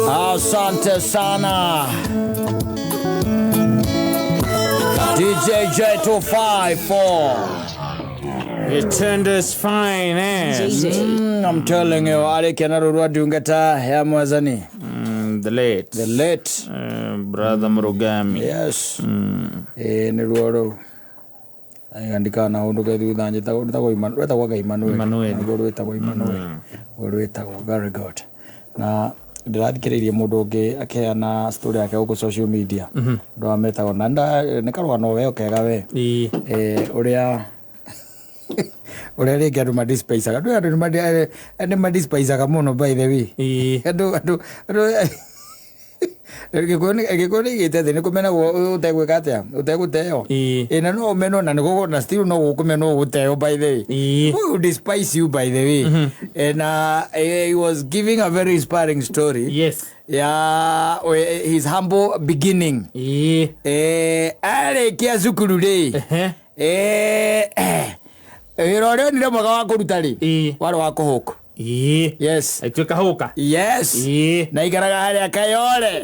Asante sana DJ J254. It fine, eh? I'm telling you, arĩkia na rũrũ ndungata ya Mwathani. The late. The late. Brother Murugami. Yes. Ĩĩ nĩruo rũu. Andikana ũndũ ke thutha njĩtagwo rwĩtagwo rwĩtagwo anga Emmanuel. Emmanuel. Nĩguo rwĩtagwo Emmanuel. Nĩguo rwĩtagwo very good. Na ndĩrathikĩrĩirie mũndũ ũngĩ akĩheana story yake gũkũ social media. Andũ aya metagwo na nĩ karũgano we kega we. Ũrĩa ũrĩa rĩngĩ andũ madispicaga andũ andũ nĩ madispicaga mũno by the way. Andũ andũ andũ Gĩkũyũ nĩ igĩte thĩ nĩ kũmenagwo ũtegwĩka atĩa ũtegũteo. Ĩ na no ũmenwo na nĩgũ na still no gũkũmenwo ũgũteo by the way. Who would despise you by the way. And he was giving a very inspiring story. Yes. Ya his humble beginning. Arĩkia cukuru rĩ. Wĩra ũrĩa onire mwega wa kũruta rĩ warĩ wa kũhũka. Yes. Aituĩka hũka. Yes. Na aikaraga harĩa Kayole.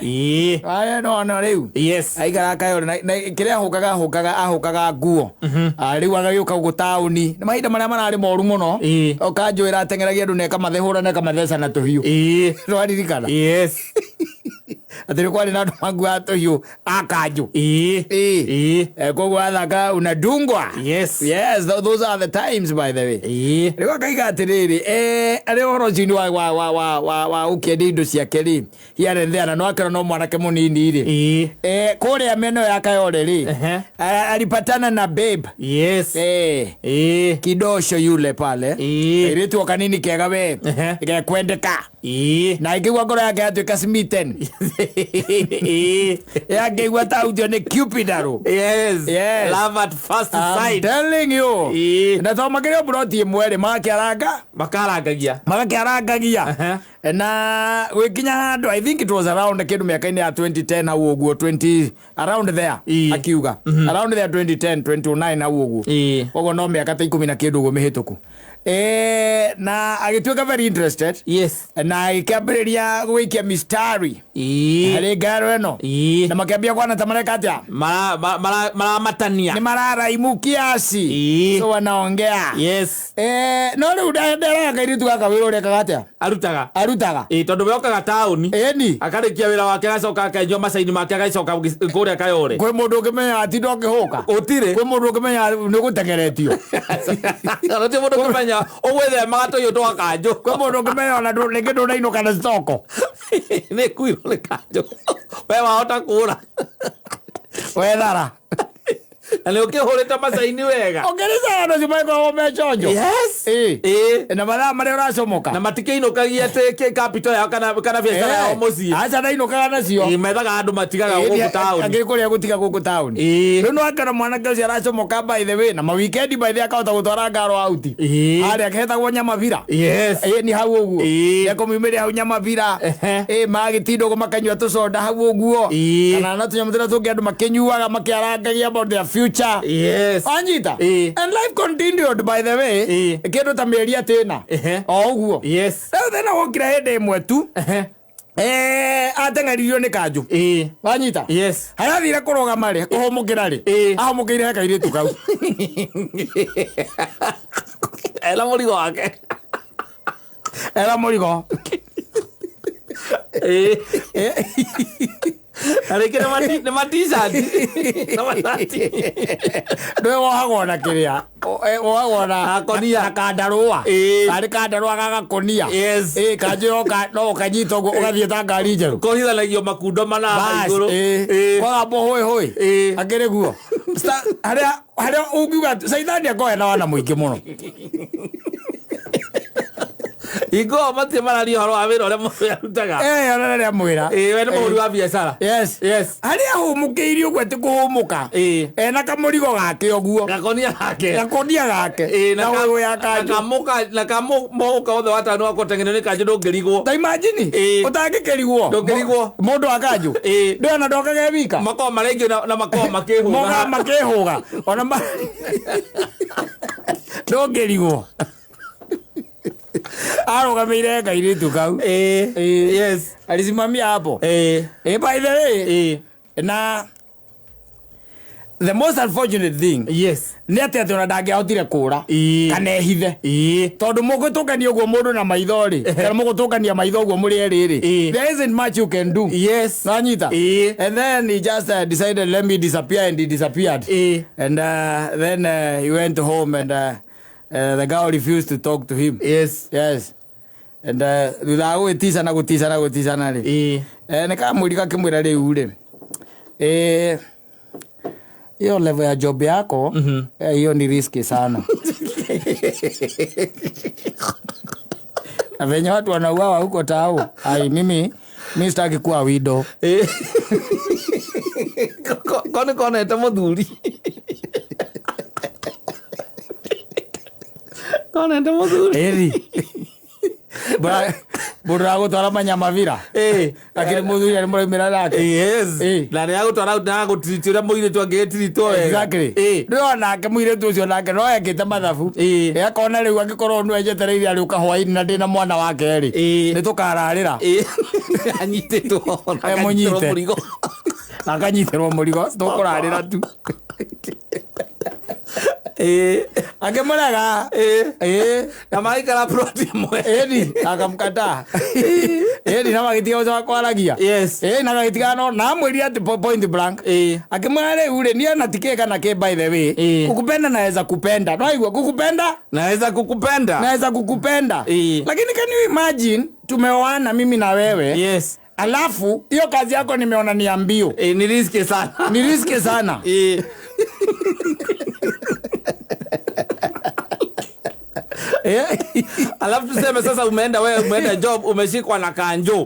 Harĩa no no rĩu. Yes. Aikaraga Kayole na kĩrĩa ahũkaga ahũkaga ahũkaga nguo. Rĩu agagĩũka gũkũ taũni. Nĩ mahinda marĩa mararĩ moru mũno. Ũkanjwĩra ateng'eragia andũ na ĩkamathehũra na ĩkamatheca na tũhiũ. Nĩwaririkana? Yes. Atĩ nĩ kwarĩ na andũ makuaga tũhiũ a kanjũ. Koguo wathaka unadungwa. Yes. Yes, those are the times by the way. Rĩu akaiga atĩrĩrĩ, arĩ ũhoro ũcio wa wa wa wa wa wa ũkĩendia indo ciake rĩ, here and there, na no akĩrwo no mwanake mũnini rĩ. Kũrĩa mĩena ĩyo ya Kayole rĩ, alipatana na babe. Yes. Kidosho yule pale. Airĩtu o kanini kega we. Gekwendeka. Na ingĩigua ngoro yake yatuĩka smitten. Yangĩigua ta autio nĩ Cupid arũ. Yes. Yes. Love at first I'm sight. telling you. Na to makĩrĩ o mburoti ĩmwe rĩ, magakĩaranga. Makarangagia. Magakĩarangagia. Na gwĩkinya handũ, I think it was around kĩndũ mĩaka-inĩ ya 2010 hau ũguo, 20 around there, akiuga. Around there 2010, 2009 hau ũguo. Koguo no mĩaka ta ikũmi na kĩndũ ũguo mĩhĩtũku. Na agĩtuĩka very interested. Yes. Na agĩkĩambĩrĩria gũikia mistari. Harĩ ngaro ĩno. Na makĩambia kwana ta mareka atĩa? Maramatania. Nĩ mararaimu kiasi. So wanaongea. Yes. No rĩu nderaga kairĩtu gaka wĩra ũrĩa ekaga atĩa? Arutaga. Arutaga. Tondũ we okaga taũni. Ĩni. Akarĩkia wĩra wake agacoka akenyua macaini make agacoka kũrĩa Kayole. Kwĩ mũndũ ũngĩmenya atinda ũkĩhũka? Gũtirĩ. Kwĩ mũndũ ũngĩmenya nĩ ũgũtengeretio? Gũtirĩ mũndũ ũngĩmenya ũgwĩthemaga tũhiũ twa kanjũ. Kwĩ mũndũ ũngĩmenya ona rĩngĩ ndũnainũka na stoko. Nĩ kuirwo nĩ kanjũ. We wahota kũra. Wethara. Na nĩ ũkĩhũrĩte macaini wega. Ũkĩrĩcaga andũ acio magĩkoragwo me chonjo. Yes. Na mathaa marĩa ũracomoka. Na matikĩinũkagia atĩ capital yao kana biacara yao mũciĩ. Aca ndainũkaga nacio. Methaga andũ matigaga gũkũ taũni. Angĩ kũrĩa gũtiga gũkũ taũni. Rĩu no akĩona mwanake ũcio aracomoka by the way, na ma weekend by the way akahota gũtwara ngaro out. Harĩa hetagwo Nyamabira. Yes. Nĩ hau ũguo. Nĩekũmiumĩria hau Nyamabira. Magĩtinda ũguo makanyua tũcoda hau ũguo. Kana na tũnyamũ tũrĩa tũngĩ andũ makĩnyuaga makĩarangagia about their future. Yes. Anyita. And life continued by the way. Kĩndũ ta mĩeri atĩna. O ũguo. Yes. Rĩu thĩna wokire hĩndĩ ĩmwe tu. Ateng'eririo nĩ kanjũ. Wanyita? Yes. Harĩa athire kũrũgama rĩ, kũhũmũkĩra rĩ, ahũmũkĩire he kairĩtu kau. Ena mũrigo wake. Ena mũrigo. Na rĩngĩ nĩ ma t-shirt. Nĩ ma t-shirt. Ndũĩ wohagwo na kĩrĩa? Wohagwo na Gakonia. na kandarũa. Karĩ kandarũa ga gakonia. Yes. Kanjũ yoka no ũkanyita ũguo ũgathiĩ ta ngari njerũ. Kohithanagio makundo mana Bas, igũrũ. Kwagambwo hũĩ hũĩ. Akĩrĩ guo. Harĩa ũngiuga atĩ caithani akoragwo ena wana mũingĩ mũno. Hingo matirĩ mararia ũhoro wa wĩra ũrĩa mũndũ arutaga. Ona rĩrĩa mwĩra. We nĩ mũhũri wa biacara. Yes. Yes. Harĩa ahũmũkĩirie ũguo atĩ kũhũmũka. Ena kamũrigo gake ũguo. Gakonia gake. Gakonia gake. Na hũhũ ya kanjũ. Na kamũka wothe wa tano wa gũteng'erio nĩ kanjũ ndũngĩrigwo. Ta imagine. Ũtangĩkĩrigwo. Ndũngĩrigwo. Mũndũ wa kanjũ. Ndũĩ ona ndokaga e wika. Makoragwo marĩ aingĩ na makoragwo makĩhũga. Mokaga makĩhũga. Ona ndũngĩrigwo. Arũgamĩire kairĩtu kau. Ĩĩ. Yes. Alisimamia hapo. Ĩĩ. By the way, Ĩĩ. na the most unfortunate thing Yes. nĩ atĩ ona ndangĩahotire kũra Ĩĩ. kana ehithe. Ĩĩ. Tondũ mũgũtũngania ũguo mũndũ na maitho rĩ, kana mũgũtũngania maitho ũguo mũrĩ erĩ rĩ, Ĩĩ. there isn't much you can do. Yes. Nanyita. Ĩĩ. And then he just decided, let me disappear, and he disappeared. Ĩĩ. And then he went home, and the girl refused to talk to him. Yes. Yes. And thutha wa gwĩticana gũticana gũticana rĩ, Ĩĩ. nĩ kamwĩri gakĩmwĩra rĩu rĩ, hiyo level ya job yako, hiyo ni riski sana. Na venye watu wanauawa huko tao, ai, mimi sitaki kuwa widow. Ĩĩ. Ko nĩ konete mũthuri. Konete mũthuri. Ĩri. Mũndũ agũtwara manyamavira. Ĩĩ. Akĩrĩ mũthuri arĩ mũraumĩra nake. Yes. Ĩĩ. Na nĩ agũtwara na agũtiriti ũrĩa mũirĩtu angĩgĩtiritwo wega. Exactly. Ĩĩ. Rĩu onake mũirĩtu ũcio nake no ekĩte mathabu. Ĩĩ. Ĩ, akona rĩu angĩkorwo nĩwe njetereire arĩũka hwainĩ na ndĩna mwana wake rĩ, Ĩĩ. nĩ tũkararĩra. Ĩĩ. Anyitĩtwo na E, akanyitĩrwo mũnyite. mũrigo. Na akanyitĩrwo mũrigo tũkũrarĩra tu. Ĩĩ. Akĩmũrega. Ĩĩ. Ĩĩ. Na magaikara plot ĩmwe. Ĩni akamkataa. Ĩni na magĩtiga gũcoka kwaragia. Yes. Ĩni na magĩtigana no na amwĩrire atĩ point blank. Ĩĩ. Akĩmwĩra rĩu rĩ, niĩ ona ti kĩ kana kĩ, by the way. Ĩĩ. Kukupenda naweza kupenda. No kukupenda Naweza kukupenda. naweza kukupenda. Ĩĩ. Lakini can you imagine tumeoana mimi na wewe? Yes. Alafu hiyo kazi yako nimeona ni ya mbio. Ĩĩ, ni riski sana. Ni riski sana. Ĩĩ. Alafu tuseme sasa umeenda wewe umeenda job umeshikwa na kanjo.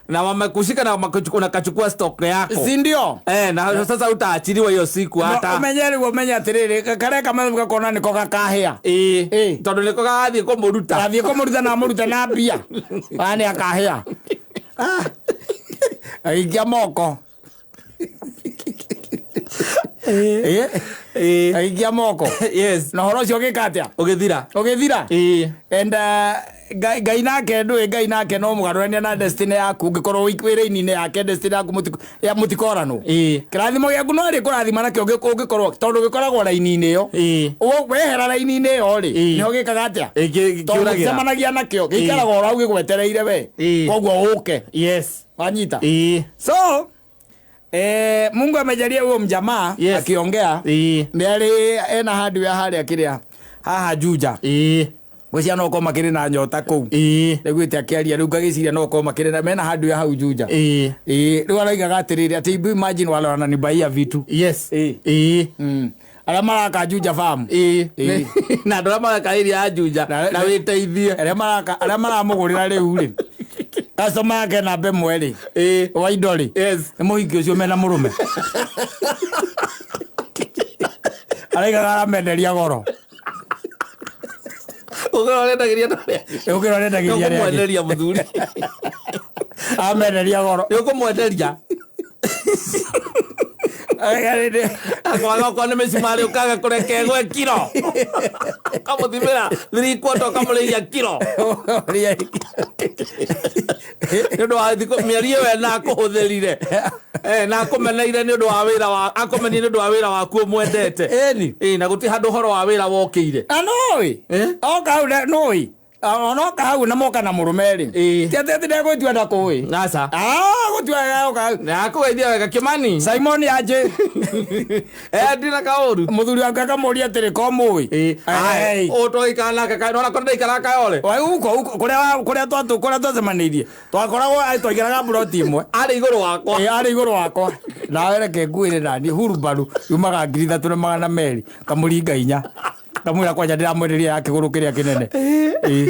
Na wamekushika na unakachukua stock yako. Si ndio? Na sasa utaachiliwa hiyo siku hata. Umenye rĩu ũmenye atĩrĩrĩ, kareka mathabu gakona nĩko gakahĩa. Ĩĩ. Ĩĩ. Tondũ nĩko gagathiĩ kũmũruta. Gathiĩ kũmũruta na amũrute na mbia. Aya nĩ akahĩa. Agĩikia moko. Ĩĩ. Ĩĩ. Agĩikia moko. Yes. Na ũhoro ũcio ũgĩka atĩa? Ũgĩthira. Ũgĩthira. Ĩĩ. And Ngai nake ndũĩ, Ngai nake no mũgarũrania na destiny yaku ũngĩkorwo wĩ raini-inĩ yake, destiny yaku ya mũtikoranwo. Ĩĩ. Kĩrathimo gĩaku no rĩ kũrathima nakĩo ũngĩkorwo, tondũ gĩkoragwo raini-inĩ ĩyo. Ĩĩ. Wehera raini-inĩ ĩyo rĩ, Ĩĩ. nĩho gĩkaga atĩa? Ĩĩ, Tondũ kĩũragĩra. gĩcemanagia nakĩo, gĩikaraga oro hau gĩgwetereire we. Ĩĩ. Koguo ũke. Yes. Wanyita? Ĩĩ. So, Mungu amejalia huyo mjamaa Yes. akiongea Ĩĩ. nĩ arĩ ena hardware harĩa kĩrĩa haha Juja. Ĩĩ. Ngwĩciria no ũkorwo makĩrĩ na nyota kũu. Ĩĩ. Rĩu akĩaria rĩu ngagĩciria no ũkorwo makĩrĩ na mena hardware hau Juja. Ĩĩ. Ĩĩ, rĩu araugaga atĩrĩrĩ, atĩ hebu imagine wale wananibaia vitu. Yes. Ĩĩ. Ĩĩ. Arĩa maraka Juja farm. Ĩĩ. Ĩĩ. Na andũ arĩa maraka area ya Juja na wĩteithie. Arĩa maraka, arĩa maramũgũrĩra rĩu rĩ. Customer yake namba ĩmwe rĩ. Ĩĩ. Wa indo rĩ. Yes. Nĩ mũhiki ũcio mena mũrũme. Araigaga aramenderia goro. Ũkĩra ũrendagĩria andũ arĩa angĩ. Ũkĩra ũrendagĩria arĩa angĩ. Nĩũkũmwenderia mũthuri. Amenderia goro. Nĩũkũmwenderia. Akwaga okorwo nĩ mĩcumarĩ ũkaga kũreka ĩgwe kiro. Ũkamũthimĩra 3/4 ũkamũrĩhia kiro. Nĩ ũndũ wa thikũ mĩeri ĩyo ĩna akũhũthĩrire. Na akũmeneire nĩ ũndũ wa wĩra wa, akũmenire nĩ ũndũ wa wĩra waku ũmwendete. Ĩni. Na gũtirĩ handũ ũhoro wa wĩra wokĩire. Na nũĩ? Oka hau na nũĩ? Onoka hau na moka na mũrũme rĩ. Ĩĩ. Ti atĩ atĩ ndegũtua ndakũĩ. Aca. Gũtua oka hau. Na akũgeithia wega Kĩmani. Simon aje. Ndina kaũru. Mũthuri wake akamũria atĩrĩ, ko mũĩ? Ĩĩ. Ĩĩ. Ũ tũgĩikara nake, nona kũrĩa ndaikaraga Kayole? Oi, uko, uko, kũrĩa twatũ, kũrĩa twacemanĩirie. Twakoragwo, twaikaraga mburoti ĩmwe. Arĩ igũrũ wakwa. Ĩĩ, arĩ igũrũ wakwa. Nawe reke nguĩre nani, hurubaru, yumaga ngiri ithatũ na magana merĩ, kamũringa inya. Kamwĩra kwanja ndĩramwenderia ya kĩgũrũ kĩrĩa kĩnene. Ĩĩ.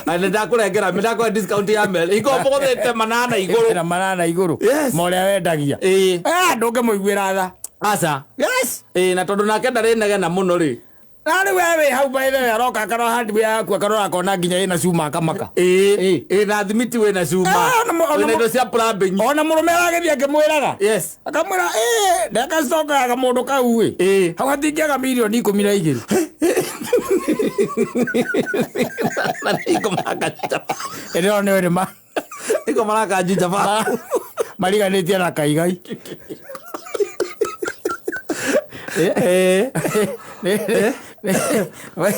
Na nĩ ndakũrengera, nĩ ndakũhe discount ya merĩ. Hingo ũmũgũthĩte manana igũrũ. Na manana igũrũ. Yes. Ma ũrĩa wendagia. Ĩĩ. Ndũngĩmũiguĩra tha. Aca. Yes. Ĩĩ, na tondũ nake ndarĩ negena mũno rĩ. Na rĩu we wĩ hau by the way, aroka akarora hardware yaku, akarora akona nginya ĩna cuma akamaka. Ĩĩ. Ĩĩ. Ĩĩ, na thimiti wĩna cuma. Wĩna indo cia plumbing. Ona mũrũme aragĩthiĩ akĩmwĩraga. Yes. Akamwĩra, ĩĩ, ndeka stock ya kamũndũ kau ĩ. Ĩĩ. Hau hatingĩaga mirioni ikũmi na igĩrĩ. Na nĩ maraka Ĩrĩo nĩ ũrĩ ma nĩko maraka njaba. Mariganĩtie na kaigai.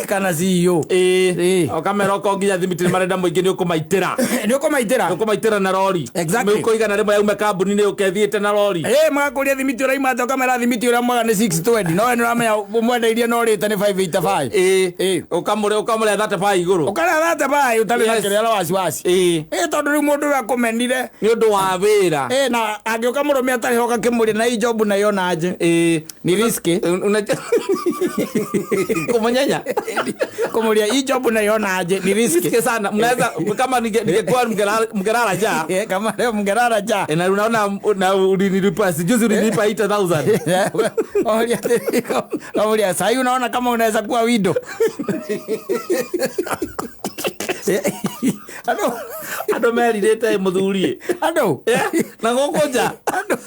Kana CEO. Ũkamera okorwo nginya thimiti nĩ marenda mũingĩ nĩ ũkũmaitĩra. Nĩ ũkũmaitĩra. Nĩ ũkũmaitĩra na rori. Exactly. Mĩhuko 100 yaume kambuni nĩ ũkethiĩte na rori. Magakũria thimiti ũraima atĩa, ũkamera thimiti ũrĩa mwega nĩ 620, no we nĩ ũramenya ũmwendeirie no ũrĩte nĩ 585. Ũkamũrĩa 35 igũrũ. Ũkarĩa 35 ũtarĩ na kĩrĩa na wasiwasi. Tondũ rĩu mũndũ ũrĩa akũmenire Nĩ ũndũ wa wĩra. Na angĩũka mũrũme atarĩ ho ũgakĩmũria na hii job nayo na nje. Ni risky. Kũmũnyenya. Kũmũria hii job nayo na nje ni risky. Risky sana. Mnaweza kama ningekuwa mngelala njaa. Kama leo mngelala njaa. Na unaona na ulinilipa juzi ulinipa 8000. Oria, sasa unaona kama unaweza kuwa widow. Andũ Andũ merirĩte mũthuri. Andũ. Na gũkũ nja. Andũ.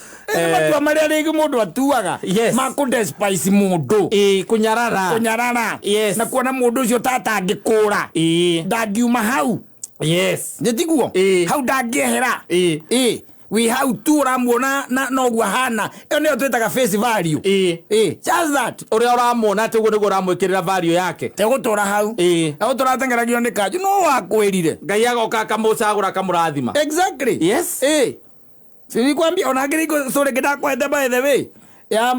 Matua marĩa rĩngĩ mũndũ atuaga. Yes. Ma kũ-despise mũndũ. Kũnyarara. Kũnyarara. Yes. Na kuona mũndũ ũcio ta atangĩkũra. Ndangiuma hau. Yes. Nĩ tiguo? Hau ndangĩehera. Wĩ hau tu ũramuona na noguo ahana. Ĩyo nĩyo twĩtaga face value. Just that. Ũrĩa ũramuona atĩ ũguo nĩguo ũramwĩkĩrĩra value yake. Tegũtũra hau. Egũtũra ateng'eragio nĩ kanjũ. No wakwĩrire. Ngai agoka akamũcagũra akamũrathima. Exactly. Yes. Si nilikwambia ona ngiri story ngidakwete by the way. Yeah,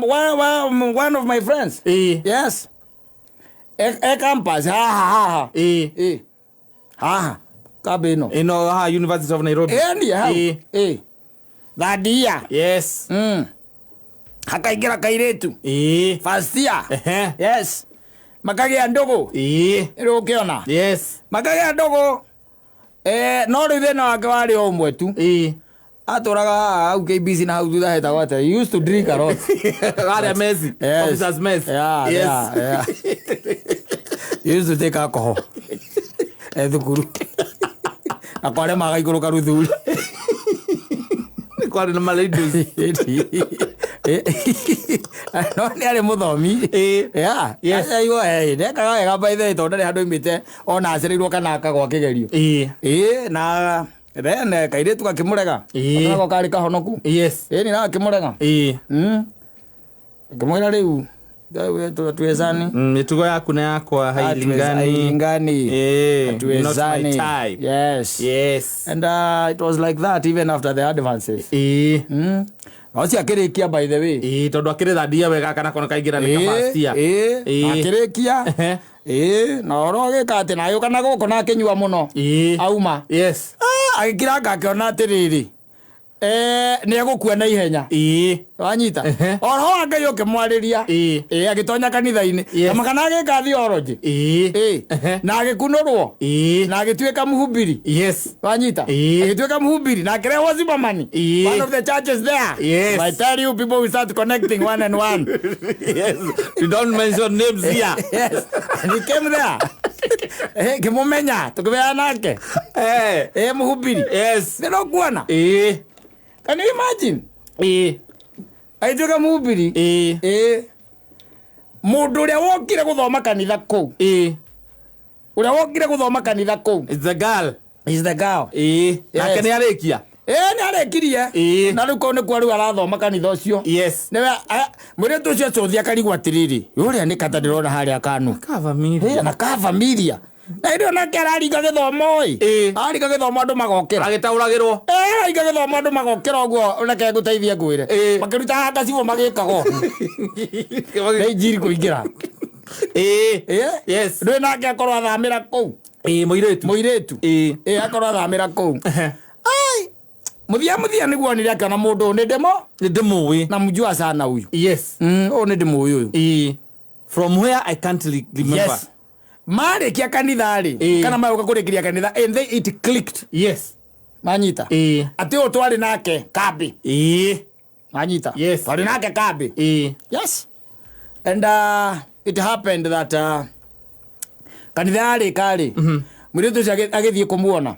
one of my friends. Yes. E campus ha ha ha. Ha ha. Kambi ĩno. Ĩno haha University of Nairobi. Ni hau. Third year. Yes. Hakaingĩra kairĩtu. First year. Yes. Makagĩa ndũgũ. Rĩu ũkĩona. Yes. Makagĩa ndũgũ. No rĩu thĩna wake warĩ o ũmwe tu. Atũraga haha hau KBC na hau thutha hetagwo atĩa. He used to drink a lot. Harĩa mess. Yes. Officers mess. Yeah, Yes. yeah. He used to take alcohol. Thukuru. Na kwarĩa magaikũrũka rũthuri. Nĩ kwarĩ na maladies. No nĩ arĩ mũthomi. Yeah. Yes. Aigua, ndekaga wega by the way tondũ ndarĩ handũ oimĩte ona acereirwo kana akagwa kĩgerio. Na then kairĩtu gakĩmũrega. Nako karĩ kahonoku. Yes. Nĩ gakĩmũrega. Ngĩmwĩra rĩu tuwezani. Mĩtugo yaku na yakwa hailingani. Hailingani. Not my Hatuwezani. type. Yes. Yes. And it was like that even after the advances. Na ũcio akĩrĩkia by the way. Tondũ akĩrĩ thandia wega kana kona kaingĩra nĩ ka first year. Akĩrĩkia. Na ũhoro ũgĩka atĩ na agĩũka na gũkũ na akĩnyua mũno. Auma. Yes. Agĩkiranga akĩona atĩrĩrĩ. Nĩ egũkua na ihenya. Wanyita? Oroho wa Ngai ũkĩmwarĩria. Agĩtonya kanitha-inĩ. Yes. Kama kana agĩka theology. Na agĩkunũrwo. Na agĩtuĩka mũhubiri. Yes. Wanyita? Agĩtuĩka mũhubiri na akĩrehwo Zimmerman. One of the churches there. Yes. If I tell you people will start connecting one and one. Yes. You don't mention names here. Yes. And he came there. Kĩmũmenya tũkĩbeana nake. Mũhubiri. Yes. Nĩ kuona. Can you imagine? Agĩtuĩka mũhubiri. Mũndũ ũrĩa wokire gũthoma kanitha kũu. Ũrĩa wokire gũthoma kanitha kũu. It's the girl. Is the girl. Nake nĩ arĩkia. Nĩ arĩkirie. Na rĩu kũu nĩkuo rĩu arathoma kanitha ũcio. Yes. Nĩwe mũirĩtu ũcio acũthia akarigwo atĩrĩrĩ, ũrĩa nĩ kata ndĩrona harĩa Kanu. Kavamiria. Na kavamiria. Na hĩndĩ ĩyo nake araringa gĩthomo ĩ. Araringa gĩthomo andũ magokĩra. Agĩtaũragĩrwo. Araringa gĩthomo andũ magokĩra ũguo reke ngũteithie ngwĩre. Makĩruta hangacibũ magĩkaga ũguo. Nĩ injiri kũingĩra. Yes. Ndũĩ nake akorwo athamĩra kũu. Mũirĩtu. Mũirĩtu. Akorwo athamĩra kũu. Ai. Mũthia mũthia nĩguo onire akĩona mũndũ ũyũ nĩ ndĩmo. Nĩ ndĩmũĩ. Na mjua sana huyu. Yes. Ũyũ nĩ ndĩmũĩ ũyũ. From where I can't remember. Yes. Marĩkia kanitha rĩ, kana magũka kũrĩkĩria kanitha and then it clicked. Yes. Manyita. Atĩ ũyũ twarĩ nake kambi. Manyita. Yes. Twarĩ nake kambi. Yes. And it happened that kanitha yarĩka rĩ, mũirĩtu ũcio agĩthiĩ kũmuona.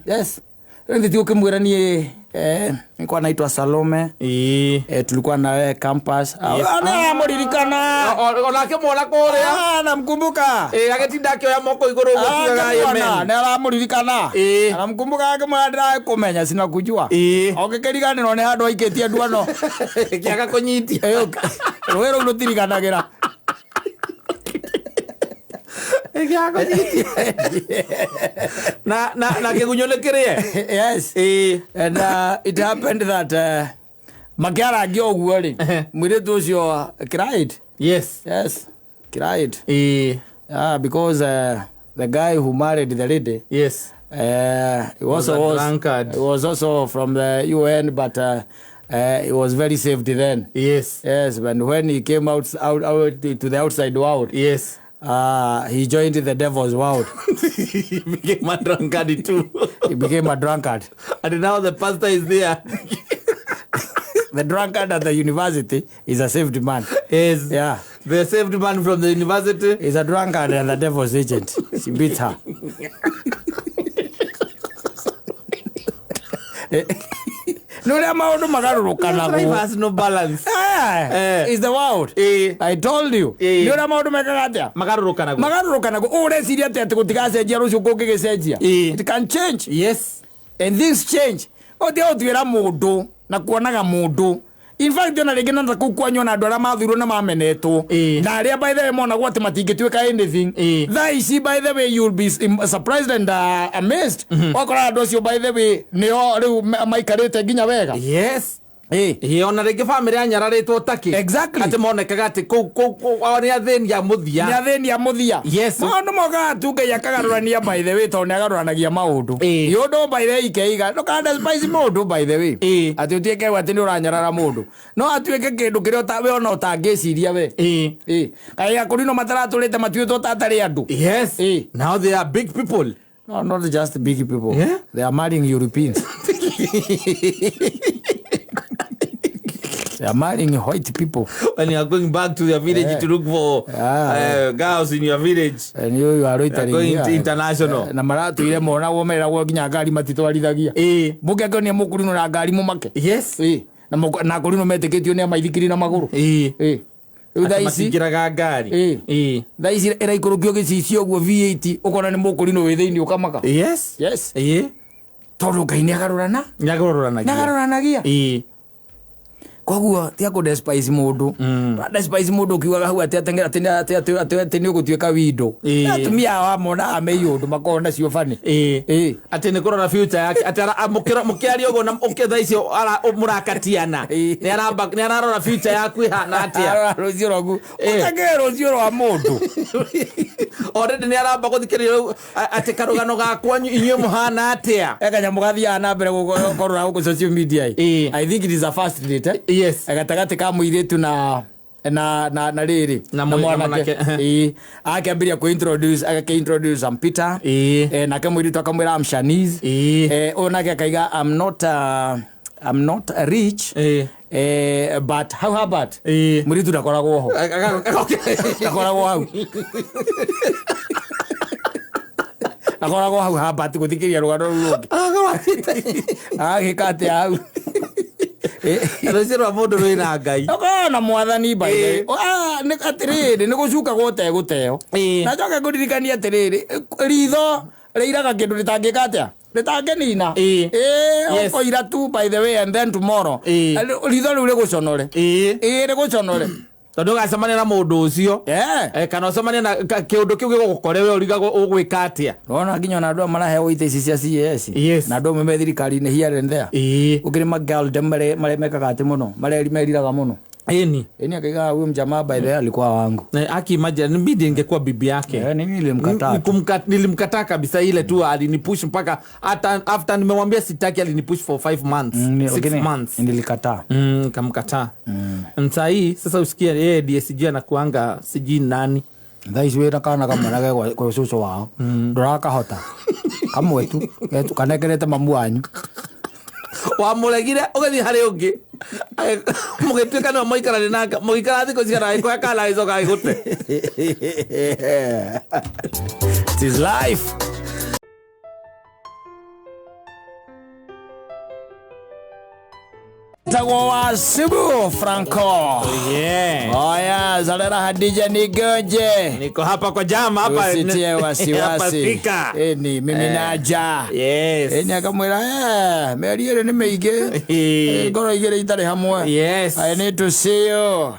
Yes. Rĩu nĩ ũkĩmwĩra niĩ Nilikuwa naitwa Salome. Tulikuwa na wewe campus. Anamuririkana. Onake mwana kuria. Namkumbuka. Agetinda akioya moko iguru uguo tugaga amen. Ni aramuririkana. Anamkumbuka akimwira ndirakumenya sina kujua. Ogikiriganirwo ni handu aikitie nduano. Kiaga kunyitia. Rũĩ rũu rũtiriganagĩra. Na kĩgunyũ nĩ kĩrĩe. Yes. And it happened that makiarangia ũguo rĩ, mũirĩtu ũcio cried. Yes. Yes. Cried. Because the guy who married the lady, yes, he was a drunkard. He was also from the UN, but he was very saved then. Yes. Yes, and when he came out to the outside world, yes, he joined the devil's world. He became a drunkard too. He became a drunkard. And now the pastor is there. The drunkard at the university is a saved man. Yes. Yeah. The saved man from the university is a drunkard and the devil's agent. She beats her. No, life has no balance. It's the world. I told you. No maundu mekaga atia? Magarũrũkanaguo. Magarũrũkanaguo. Ũreciria atĩa atĩ gũtigacenjia rũciũ kũngĩgĩcenjia? It can change. Yes. And this change. Ũtige gũtuĩra mũndũ na kuonaga mũndũ. In fact, ona rĩngĩ na kũu kwanyu ona andũ arĩa mathurwo na mamenetwo na arĩa by the way monagwo atĩ matingĩtuĩka anything. Thaa ici by the way you'll be surprised and amazed. Wakora andũ acio by the way nĩo rĩu maikarĩte nginya wega. Yes. Ona rĩngĩ bamĩrĩ yanyararĩtwo takĩ. Exactly. Atĩ monekaga atĩ kũu nĩ athĩni a mũthia. Nĩ athĩni a mũthia. Yes. Maũndũ mokaga tu Ngai akagarũrania by the way tondũ nĩ agarũranagia maũndũ. Ũndũ by the way ikeiga ndũkanda spice mũndũ by the way. Atĩ ũtuĩke atĩ nĩ ũranyarara mũndũ. No atuĩke kĩndũ kĩrĩa we ona ũtangĩciria we. Kaĩ akũrinũ mataratũrĩte matuĩtwo ta atarĩ andũ. Yes. Now they are big people. No, not just big people. Yeah? They are marrying Europeans. They are marrying white people. When you are going back to your village to look for girls in your village. And you are loitering. Going to international. Na maratuire mona womeragwo nginya ngari matitwarithagia. Mũngĩakĩonia mũkũrinũ na ngari mũmake. Yes. Na akũrinũ metĩkĩtio nĩ a maithikiri na magũrũ. Rĩu thaa ici matingĩraga ngari. Thaa ici ĩraikũrũkio gĩcicio ũguo V8 ũkona nĩ mũkũrinũ wĩ thĩinĩ ũkamaka. Yes. Yes. Tondũ Ngai nĩagarũrana. Nĩagarũranagia. Koguo tiga kũ despise mũndũ. Despise mũndũ ũkiugaga hau atĩ atĩ nĩ ũgũtuĩka window. Atumia aya monaga me iũndũ makoragwo nacio bani. Atĩ nĩ kũrora future yake atĩ mũkĩaria ũguo na thaa icio mũrakatiana. Nĩ ararora future yaku ĩhana atĩa. Ararora rũciũ rwaku. Ũtangĩũĩ rũciũ rwa mũndũ. Already nĩ aramba gũthikĩrĩria atĩ karũgano ga kwanyu inyuĩ mũhana atĩa. He kanyamũ gathiaga na mbere gũkorora gũkũ social media. I think it is a first date. Yes. Gatagatĩ ka mũirĩtu na rĩrĩ na mwanake. Akĩambĩrĩria kũ introduce agakĩ introduce I'm Peter. Nake mũirĩtu akamwĩra I'm Shanice. Ũyũ nake akaiga I'm not rich. But how about mũirĩtu ndakoragwo ho. Ndakoragwo hau. Ndakoragwo hau Herbert gũthikĩrĩria rũgano rũu rũngĩ. Agĩka atĩa hau? Rũciũ rwa mũndũ rwĩna Ngai. Ũkoragwo na mwathani by the way. Atĩrĩrĩ nĩ gũcukagwo ũtegũteo. Na njoke ngũririkanie atĩrĩrĩ ritho rĩiraga kĩndũ rĩtangĩka atĩa? Rĩtangĩnina. Ũkoira tu by the way and then tomorrow. Ritho rĩu rĩgũconore. Rĩgũconore. Tondũ ũgacemania na mũndũ ũcio kana ũcemanie na kĩũndũ kĩu gĩgũgũkore we ũrigagwo ũgwĩka atĩa. Wona nginya ona andũ aya maraheo itĩ ici cia CAS na andũ amwe me thirikari-inĩ here and there. Gũkĩrĩ ma-girl dem marĩa mekaga atĩ mũno meriraga mũno. Ĩni akaiga huyu mjamaa by the way alikuwa wangu. Aki imagine mimi ningekuwa bibi yake. Mimi nilimkataa. Nilimkataa kabisa ile tu alinipush mpaka hata after nimemwambia sitaki alinipush for 5 months. 6 months. Nilikataa. Nikamkataa. Sasa hii sasa usikie yeye ndiye sijui anakuanga sijui nani. Thaa ici wĩna kana kamwe na ge cũcũ wao. Ndũrakahota. Kamwe tu kanekerete mamu wanyu. Wamũregire ũgĩthiĩ harĩ ũngĩ mũgĩtuĩka nĩwe mũikaranie nake mũgĩikara thikũ cigana agĩkũhe kana agĩcoka agĩgũte. It is life. Tagwo wa Sibu Franco. Yeah. Oya, Zalera Hadija Nigonje. Niko hapa kwa jama hapa. Usitie Hapa wasiwasi. fika. Eni mimi naja. Yes. Eni akamwira mĩeri ĩrĩ nĩ mĩingĩ. Ngoro igĩrĩ itarĩ hamwe. Yes. I need to see you.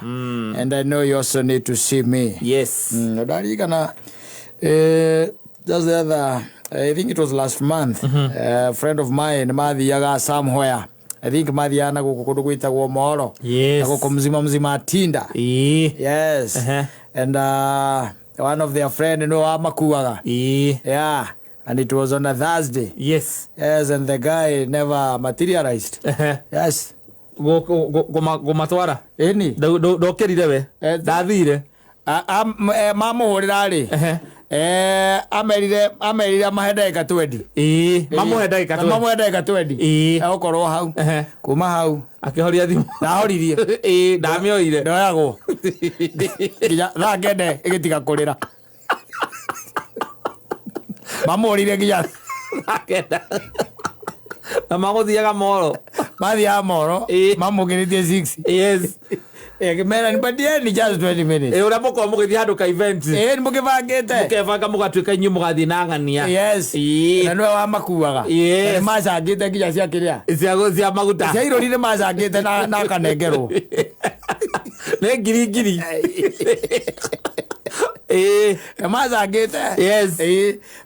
And I know you also need to see me. Yes. Ndarikana just the other, I think it was last month. A friend of mine mathiaga somewhere. I think mathiaga na gũkũ kũndũ gwĩtagwo Moro. Yes. Na gũkũ mzima mzima atinda. Ii. Yes. And one of their friend no amakuaga. Ii. Yeah. And it was on a Thursday. Yes. Yes, and the guy never materialized. Yes. Gũmatwara. Ĩni. Ndokĩrire we. Ndathire. Mamũhũrĩra rĩ. Amerire amahe ndagĩka 20. Ii. Mamũhe ndagĩka 20. Mamũhe ndagĩka 20. Ii. Egũkorwo hau. Kuma hau. Akĩhoria thimũ. Ndahoririe. Ii, ndamĩoire. Ndoyagwo. Nginya thaa kenda ĩgĩtiga kũrĩra. Mamũhũrĩire nginya thaa kenda. Na magũthiaga Moro. Mathiaga Moro. Mamũkĩrĩtie 6. Yes. Akĩmera nipatieni just 20 minutes. Ũrĩa mũkorwo mũgĩthiĩ handũ ka event. Nĩ mũkĩbangĩte. Mũkebanga mũgatuĩka inyuĩ mũgathiĩ na ng'ania. Yes. Na nĩwe wamakuaga. Yes. Na nĩ macangĩte nginya cia kĩrĩa. Cia maguta. Cia irũri nĩ macangĩte na akanengerwo. Nĩ ngiri ngiri. Nĩ macangĩte. Yes.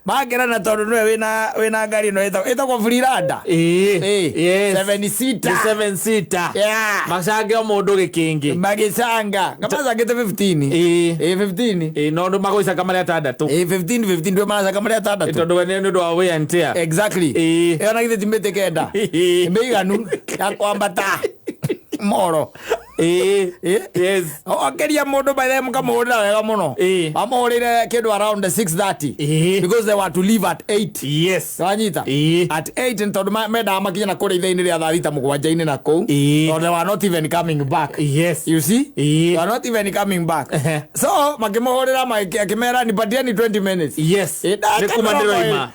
Makĩrana tondũ nĩwe wĩna ngari ĩno ĩtagwo Freelander. Yes. 7 seater. Nĩ 7 seater. Yeah. Macange o mũndũ gĩkĩngĩ. Magĩcanga. Macangĩte 15. 15. No andũ magũicanga marĩ atandatũ. 15 15 ndũ maracanga marĩ atandatũ. Tondũ we nĩ ũndũ wa wear and tear. Exactly. Ĩyo na githĩ ti mĩtĩ kenda. Mĩiganu ya kwambata Moro. Yes. Okeria mũndũ by the mũkamũhũrĩra wega mũno. Mamũhũrĩre kĩndũ around 6:30. Because they were to leave at 8. Yes. Wanyita? At 8 tondũ mendaga makinye na kũrĩa ithaa-inĩ rĩa thaa thita mũgwanja-inĩ na kũu. Tondũ they were not even coming back. Yes. You see? They were not even coming back. So makĩmũhũrĩra akĩmera nipatieni 20 minutes. Yes. Nĩ kuma ndĩroima.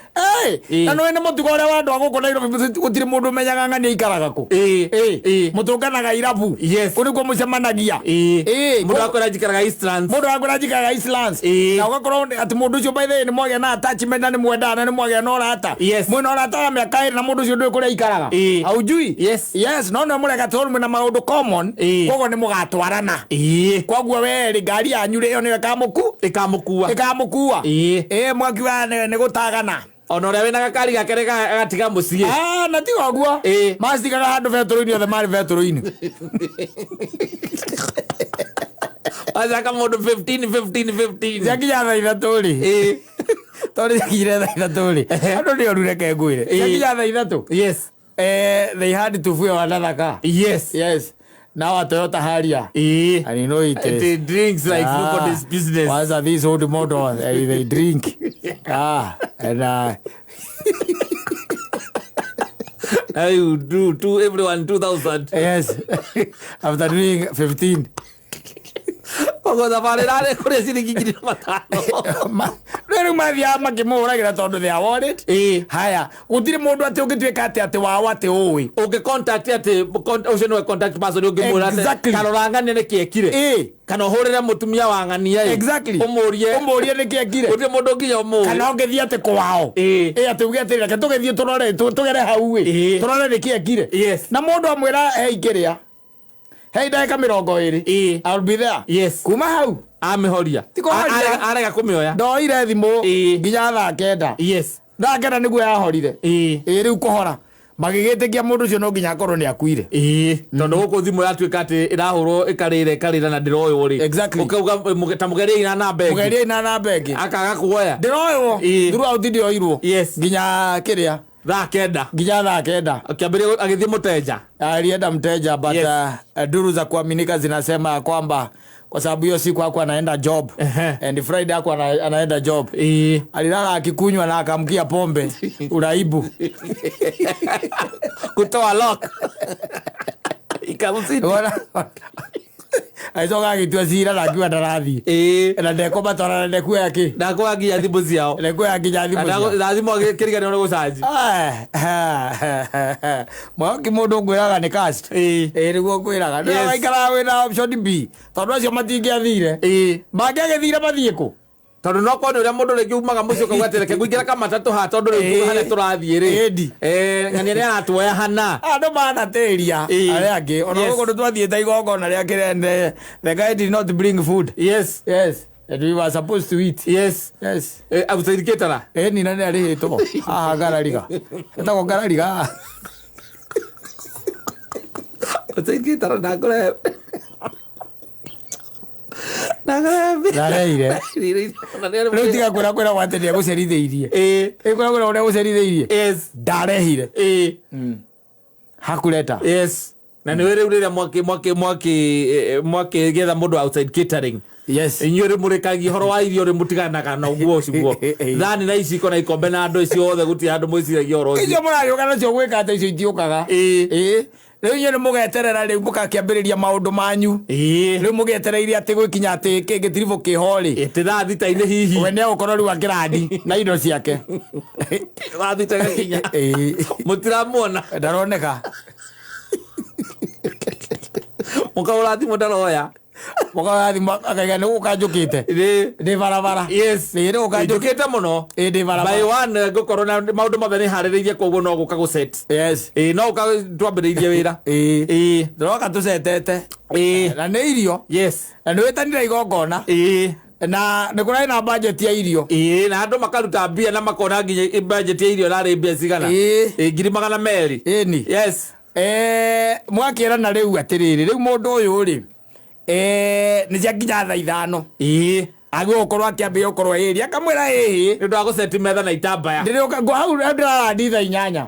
Na nĩ nĩ mũtugo ũrĩa wa andũ a gũkũ Nairobi gũtirĩ mũndũ ũmenyaga ng'ania aikaraga kũ. Mũtũnganaga irabu. Yes. Kũu nĩkuo mũcemanagia. Mũndũ akwĩra njikaraga Eastlands. Mũndũ akwĩra njikaraga Eastlands. Na ũgakorwo atĩ mũndũ ũcio by the way nĩ mwagĩa na attachment na nĩ mwendana na nĩ mwagĩa na ũrata. Yes. Mwĩna ũrata wa mĩaka ĩrĩ na mũndũ ũcio ndũĩ kũrĩa aikaraga. Haujui? Yes. Yes, no nĩ mũreka tondũ mwĩna maũndũ common. Koguo nĩ mũgatwarana. Koguo we rĩ ngari yanyu rĩ ĩyo nĩyo ĩkamũkua. Ĩkamũkua. Mwakiuga nĩ gũtagana. Ona ũrĩa wĩna gakari gake agatiga mũciĩ. Na tiga ũguo. Macitigaga handũ betũrũ-inĩ othe marĩ betũrũ-inĩ. Macaka mũndũ 15 15 15. Ciakinya thaa ithatũ rĩ. Tondũ ciakinyire thaa ithatũ rĩ. Andũ nĩ oru reke ngwĩre. Ciakinya thaa ithatũ. Yes. They had to fuel another car. Yes. Yes. Now a Toyota Harrier. And you know it is. They drinks like nobody's business. Once these old models, they drink. And now you do to everyone 2,000. Yes. After doing 15. Koguo thabarĩ ĩrarĩ kũrĩa ciringi ngiri na matano. Rĩu mathiaga makĩmũhũragĩra tondũ they are worried. Haya, gũtirĩ mũndũ atĩ ũngĩtuĩka atĩ wao atĩ ũĩ. Ũngĩ contact atĩ ũcio nĩwe contact person ũngĩmwĩra atĩ karora ng'ania nĩkĩ ekire. Kana ũhũrĩre mũtumia wa ng'ania. Exactly. Ũmũrie. Ũmũrie nĩkĩ ekire. Gũtirĩ mũndũ nginya ũmũĩ. Kana ũngĩthiĩ atĩ kwao. Atĩ uge atĩ reke tũgĩthiĩ tũrore tũgere hau ĩ. Tũrore nĩkĩ ekire. Yes. Na mũndũ amwĩra hei kĩrĩa. Hei ndagĩka 20. I'll be there. Yes. Kuma hau. Amĩhoria. Arega kũmĩoya. Ndoire thimũ nginya thaa kenda. Yes. Thaa kenda nĩguo yahorire. Rĩu kũhora. Magĩgĩtĩkia mũndũ ũcio no nginya akorwo nĩ akuire. Tondũ gũkũ thimũ yatuĩka atĩ ĩrahũrwo ĩkarĩra ĩkarĩra na ndĩroywo rĩ. Exactly. Ũkauga ta mũgeriei na namba ĩngĩ. Mũgeriei na namba ĩngĩ. Akaga kuoya. Ndĩroywo. Throughout ndĩroirwo. Yes. Nginya kĩrĩa. Thaa kenda. Nginya thaa kenda. Akĩambĩrĩria agĩthiĩ mũteja. Alienda mteja but yes. Duru za kuaminika zinasema kwamba kwa sababu hiyo siku hakuwa anaenda job. And Friday hakuwa anaenda job. Alilala akikunywa na akamkia pombe. Uraibu. Kutoa lock. Ikamzidi. Agĩcoka agĩtua cira na akiuga ndarathiĩ. Na ndekũmatwara na ndekuoya kĩ. Ndakuoya nginya thimũ ciao. Ndekuoya nginya thimũ ciao. Na thimũ akĩriganĩrwo nĩ gũcanji. Mwaoki mũndũ ngwĩraga nĩ cast. Ĩĩ nĩguo ngwĩraga. Nĩ waikaraga wĩna option B. Tondũ acio matingĩathire. Mangĩagĩthire mathiĩ kũ? Tondũ no korwo nĩ ũrĩa mũndũ rĩngĩ umaga mũciĩ ũkauga atĩ reke ngũingĩra kamatatũ haha tondũ rĩu harĩa tũrathiĩ rĩ. Ĩndi. Ng'ania nĩ aratuoya hana. Andũ manatĩria arĩa angĩ. Ona gũkũ nĩ twathiĩte igongona rĩa kĩrende. The guy did not bring food. Yes. Yes. And we were supposed to eat. Yes. Yes. Outside caterer. Nina nĩ arĩhĩtwo. Haha ngarariga. Etagwo ngarariga. Outside caterer ndakũrehe. Ndareire. Rĩu tiga kwĩra kwĩra atĩ nĩ egũcerithĩirie. Ĩ kwĩra kwĩra ũrĩa egũcerithĩirie. Yes. Ndarehire. Hakuleta. Yes. Na nĩ rĩu rĩrĩa mwakĩgetha mũndũ outside catering. Yes. Inyuĩ rĩ mũrĩkagia ũhoro wa irio rĩ mũtiganaga na ũguo ũcio. Thani na iciko na ikombe na andũ ciothe gũtirĩ handũ mwĩciragia ũhoro ũcio. Icio mũragĩũka nacio gwĩka atĩ icio itiũkaga. Ĩĩ. Rĩu inyuĩ nĩ mũgeterera rĩu mũgakĩambĩrĩria maũndũ manyu. Rĩu mũgĩetereire atĩ gwĩkinya atĩ gĩtiribũ kĩho rĩ. Ĩtĩ thaa thita-inĩ hihi. We nĩ egũkorwo rĩu akĩrandi na indo ciake. Thaa thita ĩgakinya. Mũtiramuona. Ndaroneka. Mũkahũra thimũ ndaroya. Mũkahũra thimũ akaiga nĩ gũka njũkĩte. Ndĩ barabara. Yes. Nĩ gũka njũkĩte mũno. Ndĩ barabara. By one ngũkorwo na maũndũ mothe nĩ harĩrĩirie koguo no gũka gũset. Yes. No gũka twambĩrĩirie wĩra. Ndĩroka tũcetete. Na nĩ irio. Yes. Na nĩ wĩtanire igongona. Na nĩ kũrarĩ na budget ya irio. Na andũ makaruta mbia na makona nginya budget ya irio ĩrarĩ mbia cigana. 200,000. Ĩni. Yes. Mwakĩrana rĩu atĩrĩrĩ, rĩu mũndũ ũyũ rĩ, nĩ ciakinya thaa ithano. Agĩrĩirwo gũkorwo akĩambĩrĩria gũkorwo ĩrĩ akamwĩra ĩhĩ. Nĩ ũndũ wa gũceti metha na itambaya. Ndĩrĩũka ngwa hau ndĩrarandi thaa inyanya.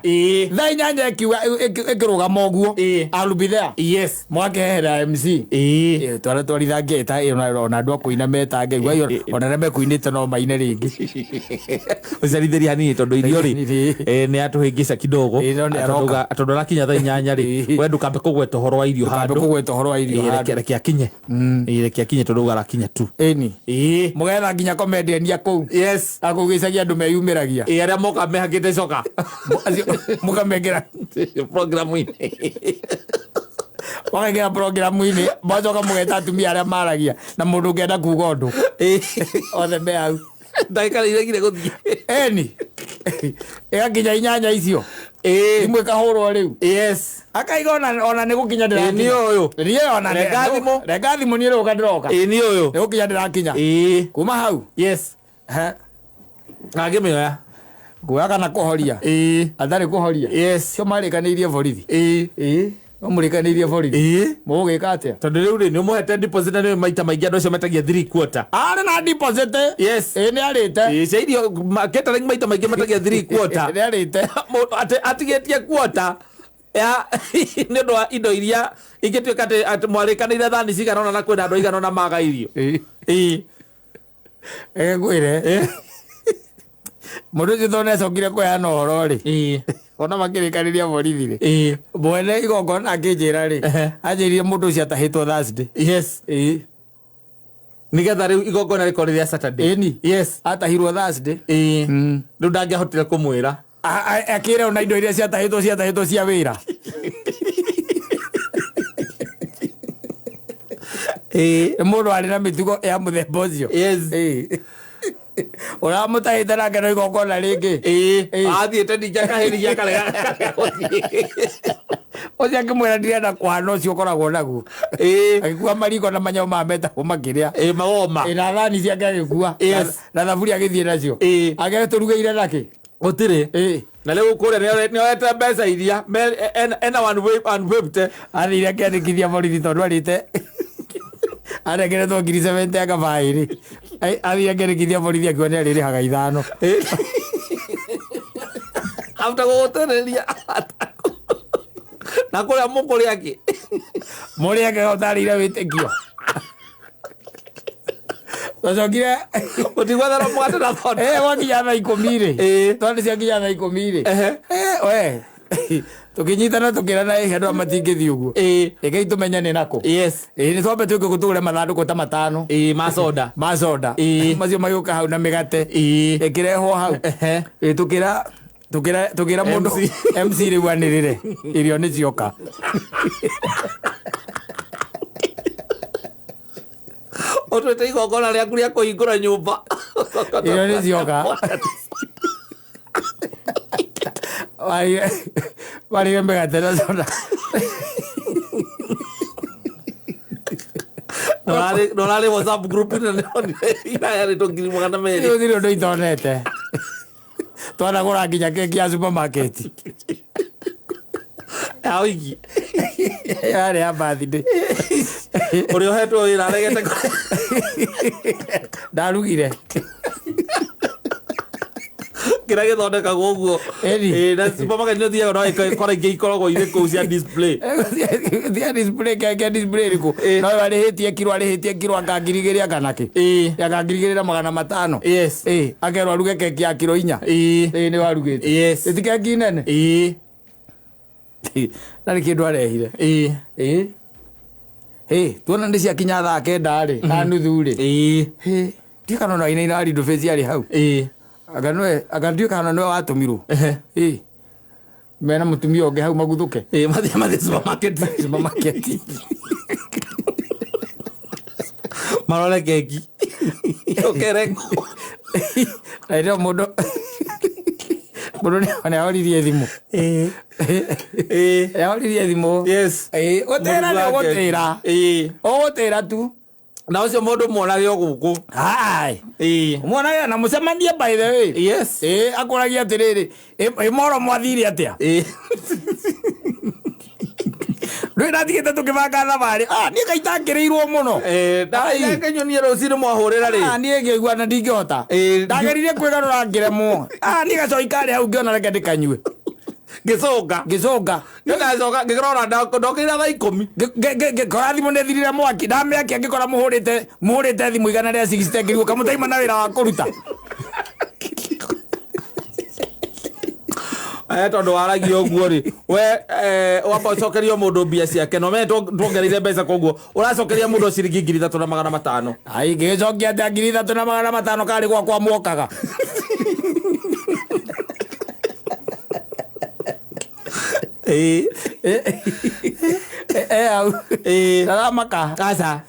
Thaa inyanya ĩkĩrũgama ũguo. I'll be there. Yes. Mwakehera MC. Twara twarithangia ona andũ a kũina metange. Ona arĩa mekũinĩte no maine rĩngĩ. Ũcerithĩrie hanini tondũ irio rĩ, nĩ atũhĩngĩca kidogo. No nĩ aroka. Tondũ arakinya thaa inyanya rĩ, we ndũkambe kũgweta ũhoro wa irio Ndũkambe handũ. kũgweta ũhoro wa irio handũ. Reke akinye. Reke akinye tondũ uga arakinya tu. Ĩni. Mũgetha nginya comedian a kũu. Yes. Akũgĩcagia andũ meyumĩragia. Arĩa moka mehakĩte coka. Acio mũkamekĩra programu-inĩ. Mũgekĩra programu-inĩ, mũgacoka mũgeta atumia arĩa maragia na mũndũ ũngĩenda kuga ũndũ. Othe me hau. Ndagĩka nĩ iregire gũthiĩ. Ĩni. Ĩgakinya inyanya icio. Thimũ ĩkahũrwo rĩu. Yes. Akaiga ona nĩ gũkinya ndĩrakinya. Nĩ ũyũ. Niĩ ona nĩ- Renga thimũ. Renga thimũ niĩ rĩu ndĩroka. Nĩ ũyũ. Nĩ gũkinya ndĩrakinya. Kuma hau. Yes. Angĩmĩoya. Kuoya kana kũhoria. Atarĩ kũhoria. Yes. Cio marĩkanĩirie borithi. No mũrĩkanĩirie borithi. Mũgũgĩka atĩa? Tondũ rĩu rĩ, nĩ ũmũhete deposit na nĩ maita maingĩ andũ acio metagia 3 quarter. Arĩ na deposit. Yes. Nĩ arĩte. Cia irio, catering maita maingĩ metagia 3 quarter. Nĩ arĩte. Mũndũ atigĩtie quarter ya nĩ ũndũ wa indo iria ingĩtuĩka atĩ mwarĩkanĩire thani cigana ũna na kwĩna andũ aigana ũna maga irio. Reke ngwĩre. Mũndũ ũcio tondũ nĩacokire kũheana ũhoro rĩ. Ona makĩrĩkanĩria borithi rĩ. Mwene igongona akĩnjĩra rĩ. Anjĩrire mũndũ ũcio atahĩtwo Thursday. Yes. Nĩgetha rĩu igongona rĩkorwo rĩrĩa Saturday. Ĩni. Yes. Atahirwo Thursday. Rĩu ndangĩahotire kũmwĩra. Akĩra ona indo iria ciatahĩtwo cia wĩra. Nĩ mũndũ arĩ na mĩtugo ya mũthemba ũcio. Yes. Ũramũtahĩte nake no igongona rĩngĩ. Athiĩte ningĩ akahĩrithia akarega gũthiĩ. Ũcio akĩmwĩra ndirenda kũhana ũcio ũkoragwo naguo. Agĩkua mariko na manyamũ maya metagwo makĩrĩa. Mawoma. Na thani ciake agĩkua. Yes. Na thaburia agĩthiĩ nacio. Agĩtũrugĩire nakĩ? Gũtirĩ. Na rĩu kũrĩa nĩoete mbeca iria, ena 150. Athire akĩandĩkithia borithi tondũ arĩte. Arengeretwo ngiri 70 akabaĩrĩ. Athire akĩandĩkithia borithi akiuga nĩarĩrĩhaga ithano. Aruta gũgũtereria. Na kũrĩa mũkũrĩa kĩ? Mũrĩa kĩ ũtarĩire wĩtĩkio. Twacokire Gũtigwetherwo mũgate na thonda. Gwakinya thaa ikũmi rĩ. Tondũ ciakinya thaa ikũmi rĩ. We. Tũkĩnyitana tũkĩrana ĩ andũ aya matingĩthiĩ ũguo. Rekei tũmenye nĩ nakũ. Ĩ nĩ twambe twĩke tũgũre mathandũkũ ta matano. Ma soda. Ma soda. Macio magĩũka hau na mĩgate. Ĩkĩrehwo hau. Ĩ tũkĩra tũkĩra tũkĩra mũndũ MC. MC rĩu anĩrĩre irio nĩ cioka. Ũtuĩte igongona rĩaku rĩa kũhingũra nyũmba. Irio nĩ cioka. Marĩire mĩgate na soda. Na ũrarĩ WhatsApp group ĩno irayarĩtwo 200,000. Gũtirĩ ũndũ itonete. Twanagũra nginya keki ya supermarket. Ya wiki. Yarĩ ya birthday. Ũrĩa ũhetwo wĩra aregete. Ndarugire. Kĩrĩa gĩthondekagwo ũguo. Ĩni. Ĩĩ, na supermarket nĩ ũthiaga no ĩkora ingĩ ikoragwo irĩ kũu cia display. Thia display keki ya display ĩrĩkũ? No arĩhĩtie kiro arĩhĩtie kiro anga 2,000 anga nakĩ? Anga 2,500. Ĩĩ, akerwo aruge keki ya kiro 4. Ĩĩ nĩ warugĩte. Ĩti keki nene? Na nĩ kĩndũ arehire. Ĩĩ. Ĩ, tuona nĩ ciakinya thaa 9 rĩ, na nuthu rĩ. Ĩ, ndiũĩ kana ona Wainaina wa Rindu Face arĩ hau. Anga nĩwe, anga ndiũĩ kana nĩwe watũmirwo. Ĩ. Mena mũtumia ũngĩ hau maguthũke. Mathiĩ mathiĩ supermarket. Supermarket. Marore keki. Ũkere. Na hĩndĩ ĩyo mũndũ mũndũ nĩ ahoririe thimũ. Nĩ ahoririe thimũ. Ĩ, gũtĩra nĩ ũgũtĩra. Ũgũtĩra tu. Na ũcio mũndũ muonage o gũkũ. Hai. Muonage na mũcemanie by the way. Ĩ, akũragia atĩrĩrĩ, ĩ moro mwathire atĩa? Ndũĩ ndatigĩte tũkĩbanga thabarĩ. Ah, niĩ kaitangĩrĩirwo mũno. Ndakenyonie rũcinĩ mwahũrĩra rĩ. Ah, niĩ ngĩigua na ndingĩhota. Ndageririe kwĩgarũra ngĩremwo. Ah, niĩ gacoi karĩ hau ngĩona reke ndĩkanyue. Ngĩcũnga. Ngĩcũnga. Nĩ ndacoka ngĩrora ndokĩrire thaa 10. Ngĩkora thimũ nĩ thirire mwaki. Ndamĩakia ngĩkora mũhũrĩte thimũ 160 ngĩrigwo kamũtaima na wĩra wa kũruta. Tondũ waragia ũguo rĩ, we wamba ũcokerie mũndũ mbia ciake, no menye tuongereire mbeca koguo ũracokeria mũndũ ciringi 3,500. Ai, ngĩgĩcokia atĩa 3,500 karĩ gwakwa muokaga. Hau. Ndaramaka. Aca.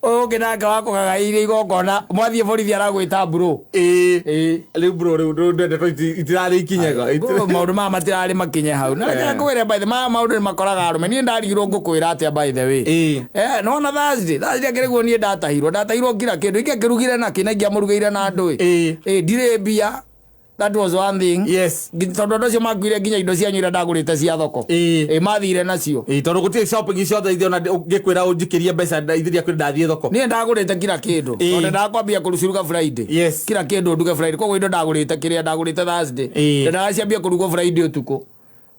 Ũyũ ũngĩ nake wakũgagaĩire igongona mwathiĩ borithi aragwĩta bro. Rĩu bro rĩu ndeto itirarĩ ikinyega. Maũndũ maya matirarĩ makinye hau. Na reke ngwĩre by the maya maũndũ nĩ makoraga arũme. Niĩ ndarigirwo ngũkwĩra atĩa by the way. Nĩwona Thursday, Thursday akĩrĩguo niĩ ndatahirwo, ndatahirwo kila kĩndũ. Ingĩakĩrugire nakĩ na ingĩamũrugĩire na andũ ĩ. Ndirĩ mbia. That was one thing. Tondũ andũ acio makuire nginya indo cianyu iria ndagũrĩte cia thoko. Mathire nacio. Tondũ gũtirĩ shopping ciothe ithe ona ngĩkwĩra ũnjikĩrie mbeca ithiria kwĩ ndathiĩ thoko. Niĩ ndagũrĩte kila kĩndũ. Tondũ ndakwambia kũruciruga Friday. Kila kĩndũ nduge Friday. Koguo indo ndagũrĩte kĩrĩa ndagũrĩte Thursday. Ndendaga ciambie kũrugwo Friday ũtukũ.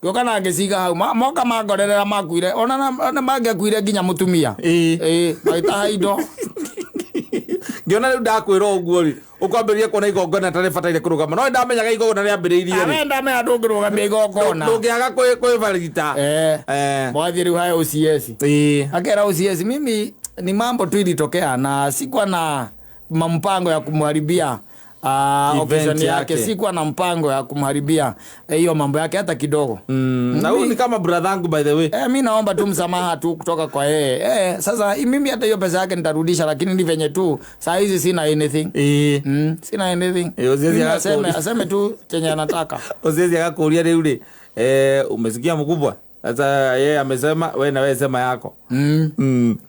Ngĩũka na ngĩciga hau. Moka mangorerera makuire. Ona mangĩakuire nginya mũtumia. Magĩtaha indo. Ngĩona rĩu ndakwĩra ũguo rĩ, ũkwambĩrĩria kuona igongona ta rĩbataire kũrũgama. No ndamenyaga igongona rĩambĩrĩirie rĩ. Awe ndamenya ndũngĩrũgamia igongona. Ndũngĩaga kwĩbarita. Mwathiĩ rĩu haya OCS. Akera OCS, mimi ni mambo tu ilitokea na sikuwa na mpango ya kumharibia occasion yake. yake. Sikuwa na mpango ya kumharibia hiyo mambo yake hata kidogo. Na huyu ni kama brother yangu by the way. Mi naomba tu msamaha tu kutoka kwa yeye. Sasa mimi hata hiyo pesa yake nitarudisha, lakini ni venye tu saa hizi sina anything. Sina anything. Oziezi Mimi aseme tu chenye anataka. Oziezi akakuulia rĩu rĩ, umesikia mkubwa? Sasa yeye amesema, we na wewe sema yako.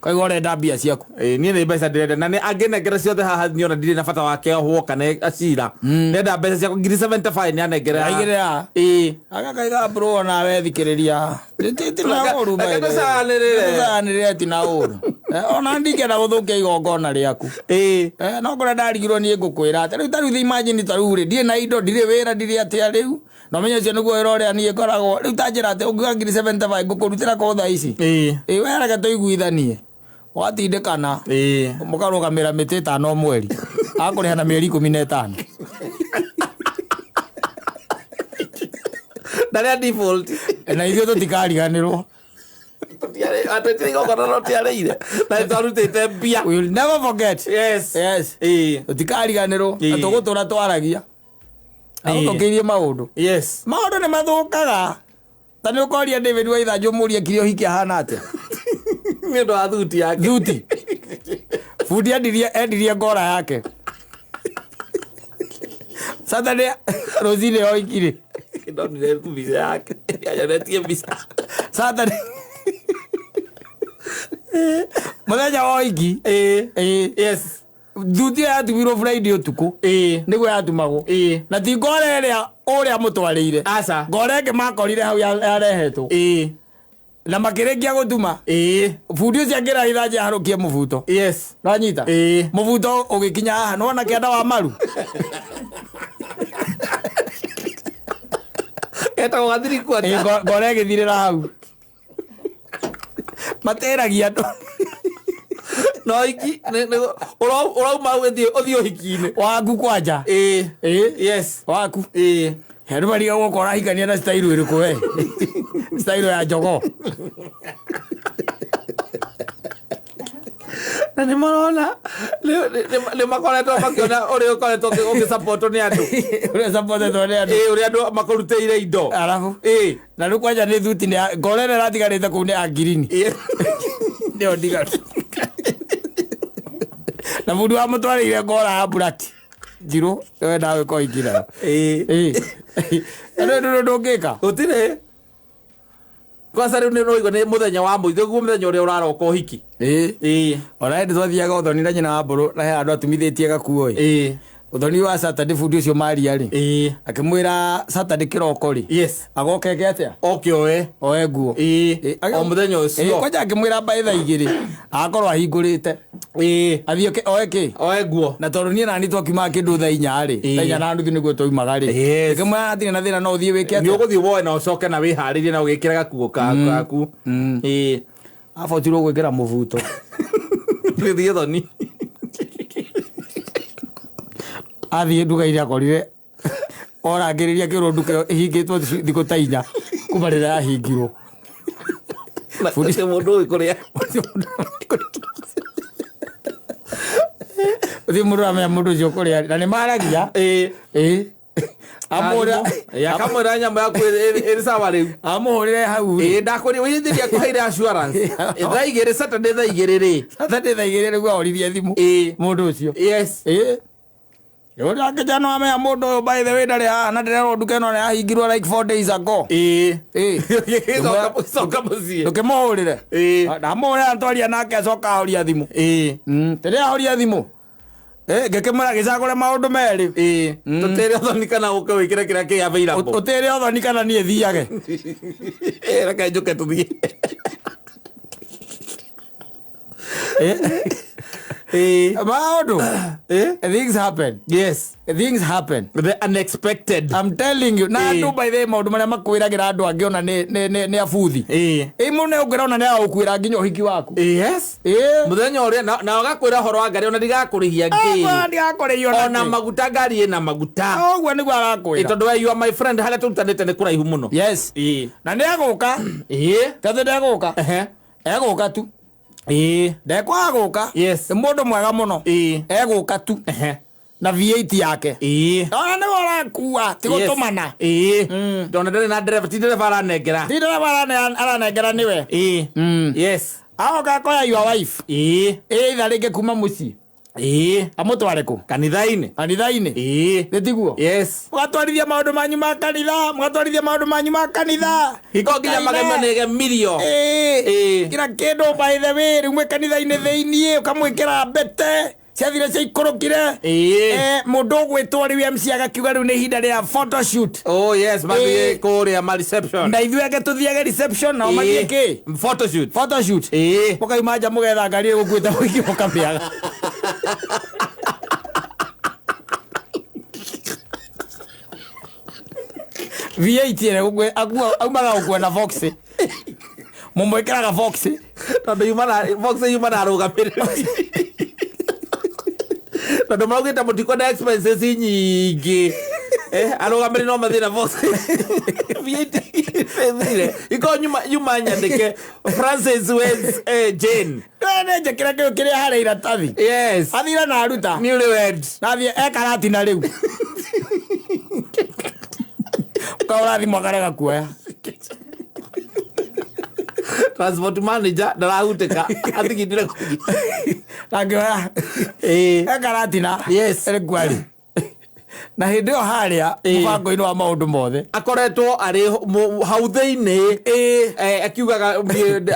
Kwa hiyo ũrenda mbia ciaku. Niĩ nĩ mbeca ndĩrenda, na nĩ angĩnengera ciothe haha niĩ ona ndirĩ na bata wake ohwo kana acira. Ndĩrenda mbeca ciakwa 75,000 nĩ anengera. Aigĩrĩra. Agakaiga bro ona we thikĩrĩria. Ti na ũru by the way. Reke tũcanĩrĩre. Tũcanĩrĩre ti na ũru. Ona ndingĩenda gũthũkia igongona rĩaku. No kũrĩa ndarigirwo niĩ ngũkwĩra atĩ rĩu ta rĩu imagine ta rĩu rĩ, ndirĩ na indo, ndirĩ wĩra, ndirĩ atĩa rĩu. Na ũmenye ũcio nĩguo wĩra ũrĩa niĩ ngoragwo. Rĩu ta njĩra atĩ ũngiuga 75,000 ngũkũrutĩra kũ thaa ici? We reke tũiguithanie. Watindĩkana. Mũkarũgamĩra mĩtĩ 5 mweri. Akũrĩha na mĩeri 15. Ndarĩa default. Na ithuĩ tũtikariganĩrwo. Atwĩtire igongona no tiarĩire na nĩtwarutĩte mbia. We will never forget. Yes. Yes. Ĩĩ. Tũtikariganĩrwo na Ĩĩ. tũgũtũra twaragia. Agũtũkĩirie maũndũ. Yes. Maũndũ nĩ mathũkaga. Ta nĩ ũkoria David Waithanjũ mũrie kiri ũhiki ahana atĩa. Nĩ ũndũ wa thuti yake. Thuti. Bundi endirie ngora yake. Saturday rũcinĩ oikire. Ndonire mbica yake. Anyonetie mbica. Saturday. Mũthenya wa ũhiki. Ĩĩ. Ĩĩ. Yes. Thuti ĩyo yatumirwo Friday ũtukũ. Ĩĩ. Nĩguo yatumagwo. Ĩĩ. Na ti ngora ĩrĩa ũrĩa mũtwarĩire. Aca. Ngora ĩngĩ makorire hau yarehetwo. Ĩĩ. Na makĩrĩkia gũtuma. Ĩĩ. Bundi ũcio akĩra ithanjĩ aharũkie mũbuto. Yes. Nĩwanyita? Ĩĩ. Mũbuto ũgĩkinya haha nĩwona kĩanda wa maru. Getagwo gathiriku Ĩĩ, atĩa? ngora ĩgĩthirĩra hau. Matĩragia andũ. No iki ũrauma hau ũthiĩ ũhiki-inĩ. Waku kwanja. Ĩĩ. Ĩĩ. Yes. Waku. Ĩĩ. Andũ marigagwo ũkorwo ũrahikania na style ĩrĩkũ we. Style ya jogoo. Na nĩ marona nĩ makoretwo makĩona ũrĩa ũkoretwo ũgĩsapotwo nĩ andũ. Ũrĩa supportetwo nĩ andũ. Ĩĩ, ũrĩa andũ makũrutĩire indo. Arabu. Ĩĩ. Na rĩu kwanja nĩ thuti nĩ ngora ĩrĩa ĩratigarĩte kũu nĩ ya ngirini. Ĩĩ. Nĩyo ndigaru. Na mũndũ wamũtwarĩire ngora ya buraki. Njirũ nĩwe nawe ũhiki nayo. Ĩĩ. Ĩĩ. Na rĩu ndũrĩ ũndũ ũngĩka. Gũtirĩ. Kwanza rĩu nĩ ũraigua nĩ mũthenya wa mũico guo mũthenya ũrĩa ũraroka ũhiki. Ĩĩ. Ĩĩ. Ona hĩndĩ twathiaga ũthoni na nyina wa mbũrũ na he handũ atumithĩtie gakuo ĩ. Ĩĩ. Ũthoni wa Saturday bundi ũcio maria rĩ. Ĩĩ. Akĩmwĩra Saturday kĩroko rĩ. Yes. Agoke eke atĩa? Oke oe. Oe nguo. Ĩĩ. O mũthenya ũcio. Kwanja akĩmwĩra mbaĩ thaa igĩrĩ. Agakorwo ahingũrĩte. Ĩĩ. Athiĩ oe kĩ? Oe nguo. Na tondũ niĩ nani twakiumaga kĩndũ thaa inya rĩ. Ĩĩ. Thaa inya na nuthu nĩguo twaumaga rĩ. Yes. Akĩmwĩra hatirĩ na thĩna no ũthiĩ wĩke Nĩ atĩa? ũgũthiĩ woe na ũcoke na wĩharĩrie na ũgĩkĩre gakuo gaku. Ĩĩ. Abotirwo gwĩkĩra mũbuto. Gĩthiĩ thoni. Athiĩ nduka-inĩ akorire orangĩrĩria kĩrwo nduka ĩyo ĩhingĩtwo thikũ ta inya kuma rĩrĩa yahingirwo. Na gũtirĩ mũndũ ũĩ kũrĩa. Gũtirĩ mũndũ ũramenya mũndũ ũcio kũrĩa arĩ. Na nĩ maragia. Ĩĩ. Ĩĩ. Amũra Akamwĩra nyamũ yaku ĩrĩ sawa rĩu. amũhũrĩre hau rĩ. Ĩĩ ndakwĩrire wĩithĩria akũheire assurance. Thaa igĩrĩ Saturday thaa igĩrĩ rĩ. Saturday thaa igĩrĩ nĩguo ahoririe thimũ. Ĩĩ. Mũndũ ũcio. Yes. Ĩĩ. Ũrĩa kijana wamenya mũndũ ũyũ by the way ndarĩ haha na ndĩrerwo nduka ĩno nĩyahingirwo like 4 days ago. Ĩĩ. Ĩĩ. Coka mũciĩ. Ndũkĩmũhũrĩre. Ĩĩ. Ndamũhũrĩra twaria nake acoka ahoria thimũ. Ĩĩ. Rĩrĩa ahoria thimũ. Ngĩkĩmwĩra gĩcagũre maũndũ merĩ. Ĩĩ. Tũtĩre ũthoni kana ũke wĩkĩre kĩrĩa kĩ available. Ũtĩre ũthoni kana niĩ thiage. Ĩĩ, reke njũke tũthiĩ. Ĩĩ. Maũndũ. Ĩĩ. Things happen. Yes. Things happen. The unexpected. I'm telling you. Na Ĩĩ. andũ by the way maũndũ marĩa makwĩragĩra andũ angĩ ona nĩ abuthi. Ĩĩ. Ĩ mũno ũngĩra ona nĩ agũkuĩra nginya ũhiki waku. Yes. Ĩĩ. Mũthenya ũrĩa na ũgakwĩra ũhoro wa ngari ona ndigakũrĩhia ngĩ. Akwa ndigakũrĩhia Ona ona kĩ. maguta ngari ĩna maguta. Ũguo nĩguo Ĩĩ, arakwĩra. tondũ we you are my friend harĩa tũrutanĩte nĩ kũraihu mũno. Yes. Ĩĩ. Na nĩ egũka. Ĩĩ. Tatĩ ndegũka. Ehe. Egũka tu. Ĩĩ. Ndekwaga gũka. Yes. Nĩ mũndũ mwega mũno. Ĩĩ. Egũka tu. Ehe. Na V8 yake. Ĩĩ. Ona nĩwe ũrakua ti gũtũmana. Ĩĩ. Tondũ ndarĩ na ndereba ti ndereba aranengera. Ti ndereba aranengera nĩwe. Ĩĩ. Yes. Agoka akoya your wife. Ĩĩ. Ĩ itha rĩngĩ kuma mũciĩ. Ĩĩ. Amũtware kũ? Kanitha-inĩ. Kanitha-inĩ. Ĩĩ. Nĩ tiguo? Yes. Mũgatwarithia maũndũ manyu ma kanitha, mũgatwarithia maũndũ manyu ma kanitha. Hiko nginya magemio nĩ gemirio. Ĩĩ. Ĩĩ. Kila kĩndũ by the way, rĩu mwĩ kanitha-inĩ thĩiniĩ ũkamwĩkĩra mbete ciathire ciaikũrũkire. Ĩĩ. Mũndũ ũgwĩtwo rĩu MC agakiuga rĩu nĩ ihinda rĩa photoshoot. Oh yes, mathiĩ Ĩĩ. kũrĩa ma reception. Na ithuĩ angĩ tũthiage reception nao mathiĩ kĩ? Photoshoot. Photoshoot. Ĩĩ. Mũkauma nja mũgetha ngari ĩgũkuĩte mũingĩ mũkamĩaga. V8 ĩrĩa aumaga gũkua na Fox. Mũmwĩkĩraga Fox. Tondũ yuma na Fox yuma na arũgamĩrĩri. Tondũ maraugĩte mũtikwenda expenses nyingĩ. Arũgamĩrĩri no mathiĩ na box VAT ĩthire iko nyuma nyandĩke Francis weds Jane. Nĩ njĩkĩre kĩu kĩrĩa harĩa iratathi. Yes. Athire na aruta. Newly wed. Nathiĩ ekaratina rĩu. Ũkaũra thimũ akarega kuoya. Transport manager ndarahutĩka athigindire Ndangĩoya. Ekaratina. Yes. Ĩrĩ kwari. Na hĩndĩ ĩyo harĩa mũbango-inĩ wa maũndũ mothe. Akoretwo arĩ hau thĩinĩ, akiugaga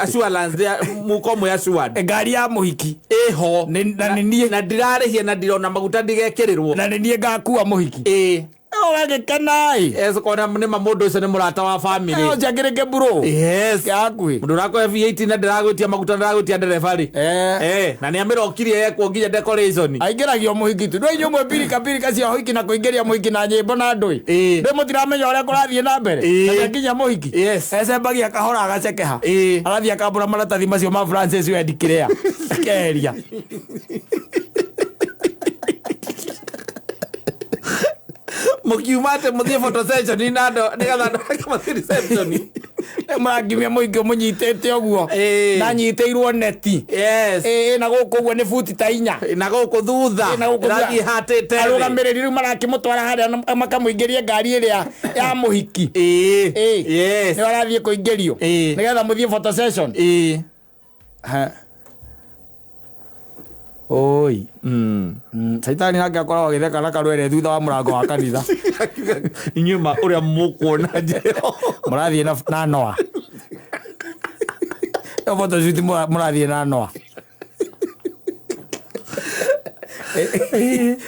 assurance mũko mwĩ assured. Ngari ya mũhiki. Ĩho. Na nĩ niĩ. Na ndirarĩhia na ndirona maguta ndigekĩrĩrwo. Na nĩ niĩ ngakua mũhiki. Ũragĩkena ĩ. Yes, kona nĩ ma mũndũ ũcio nĩ mũrata wa family. Ũcio akĩrĩ kĩmburu. Yes. Hakuhĩ. Mũndũ ũrakũhe VAT na ndĩragwĩtia maguta ndĩragwĩtia ndereba rĩ. Na nĩ amĩrokirie ekwo nginya decoration. Aingĩragio mũhiki tu. Ndũĩ inyuĩ mwĩ mbirika mbirika cia ũhiki na kũingĩria mũhiki na nyĩmbo na ndũĩ. Ndũĩ mũtiramenya ũrĩa kũrathiĩ na mbere. Na nginya mũhiki. Yes. Ecembagia kahora agacekeha. Arathiĩ akambũra maratathi macio ma Francis Wendi kĩrĩa. Akeheria. Mũkiuma atĩ mũthiĩ photo session na andũ nĩgetha andũ mathiĩ reception. Mũrangimia mũingĩ mũnyitĩte ũguo. Na nyitĩirwo neti. Yes. Na gũkũ ũguo nĩ buti ta 4. Na gũkũ thutha. Na gũkũ thutha. Ĩrathiĩ hatĩte thĩ. Arũgamĩrĩri rĩu marakĩmũtwara harĩa makamũingĩria ngari ĩrĩa ya mũhiki. Yes. Nĩ arathiĩ kũingĩrio. Nĩgetha mũthiĩ photo session. Oi. Caitani nake akoragwo agĩtheka na karwere thutha wa mũrango wa kanitha. Inyuĩ ma ũrĩa mũkuona njĩra. Mũrathiĩ na Noa. Ĩyo photo shoot mũrathiĩ na Noa.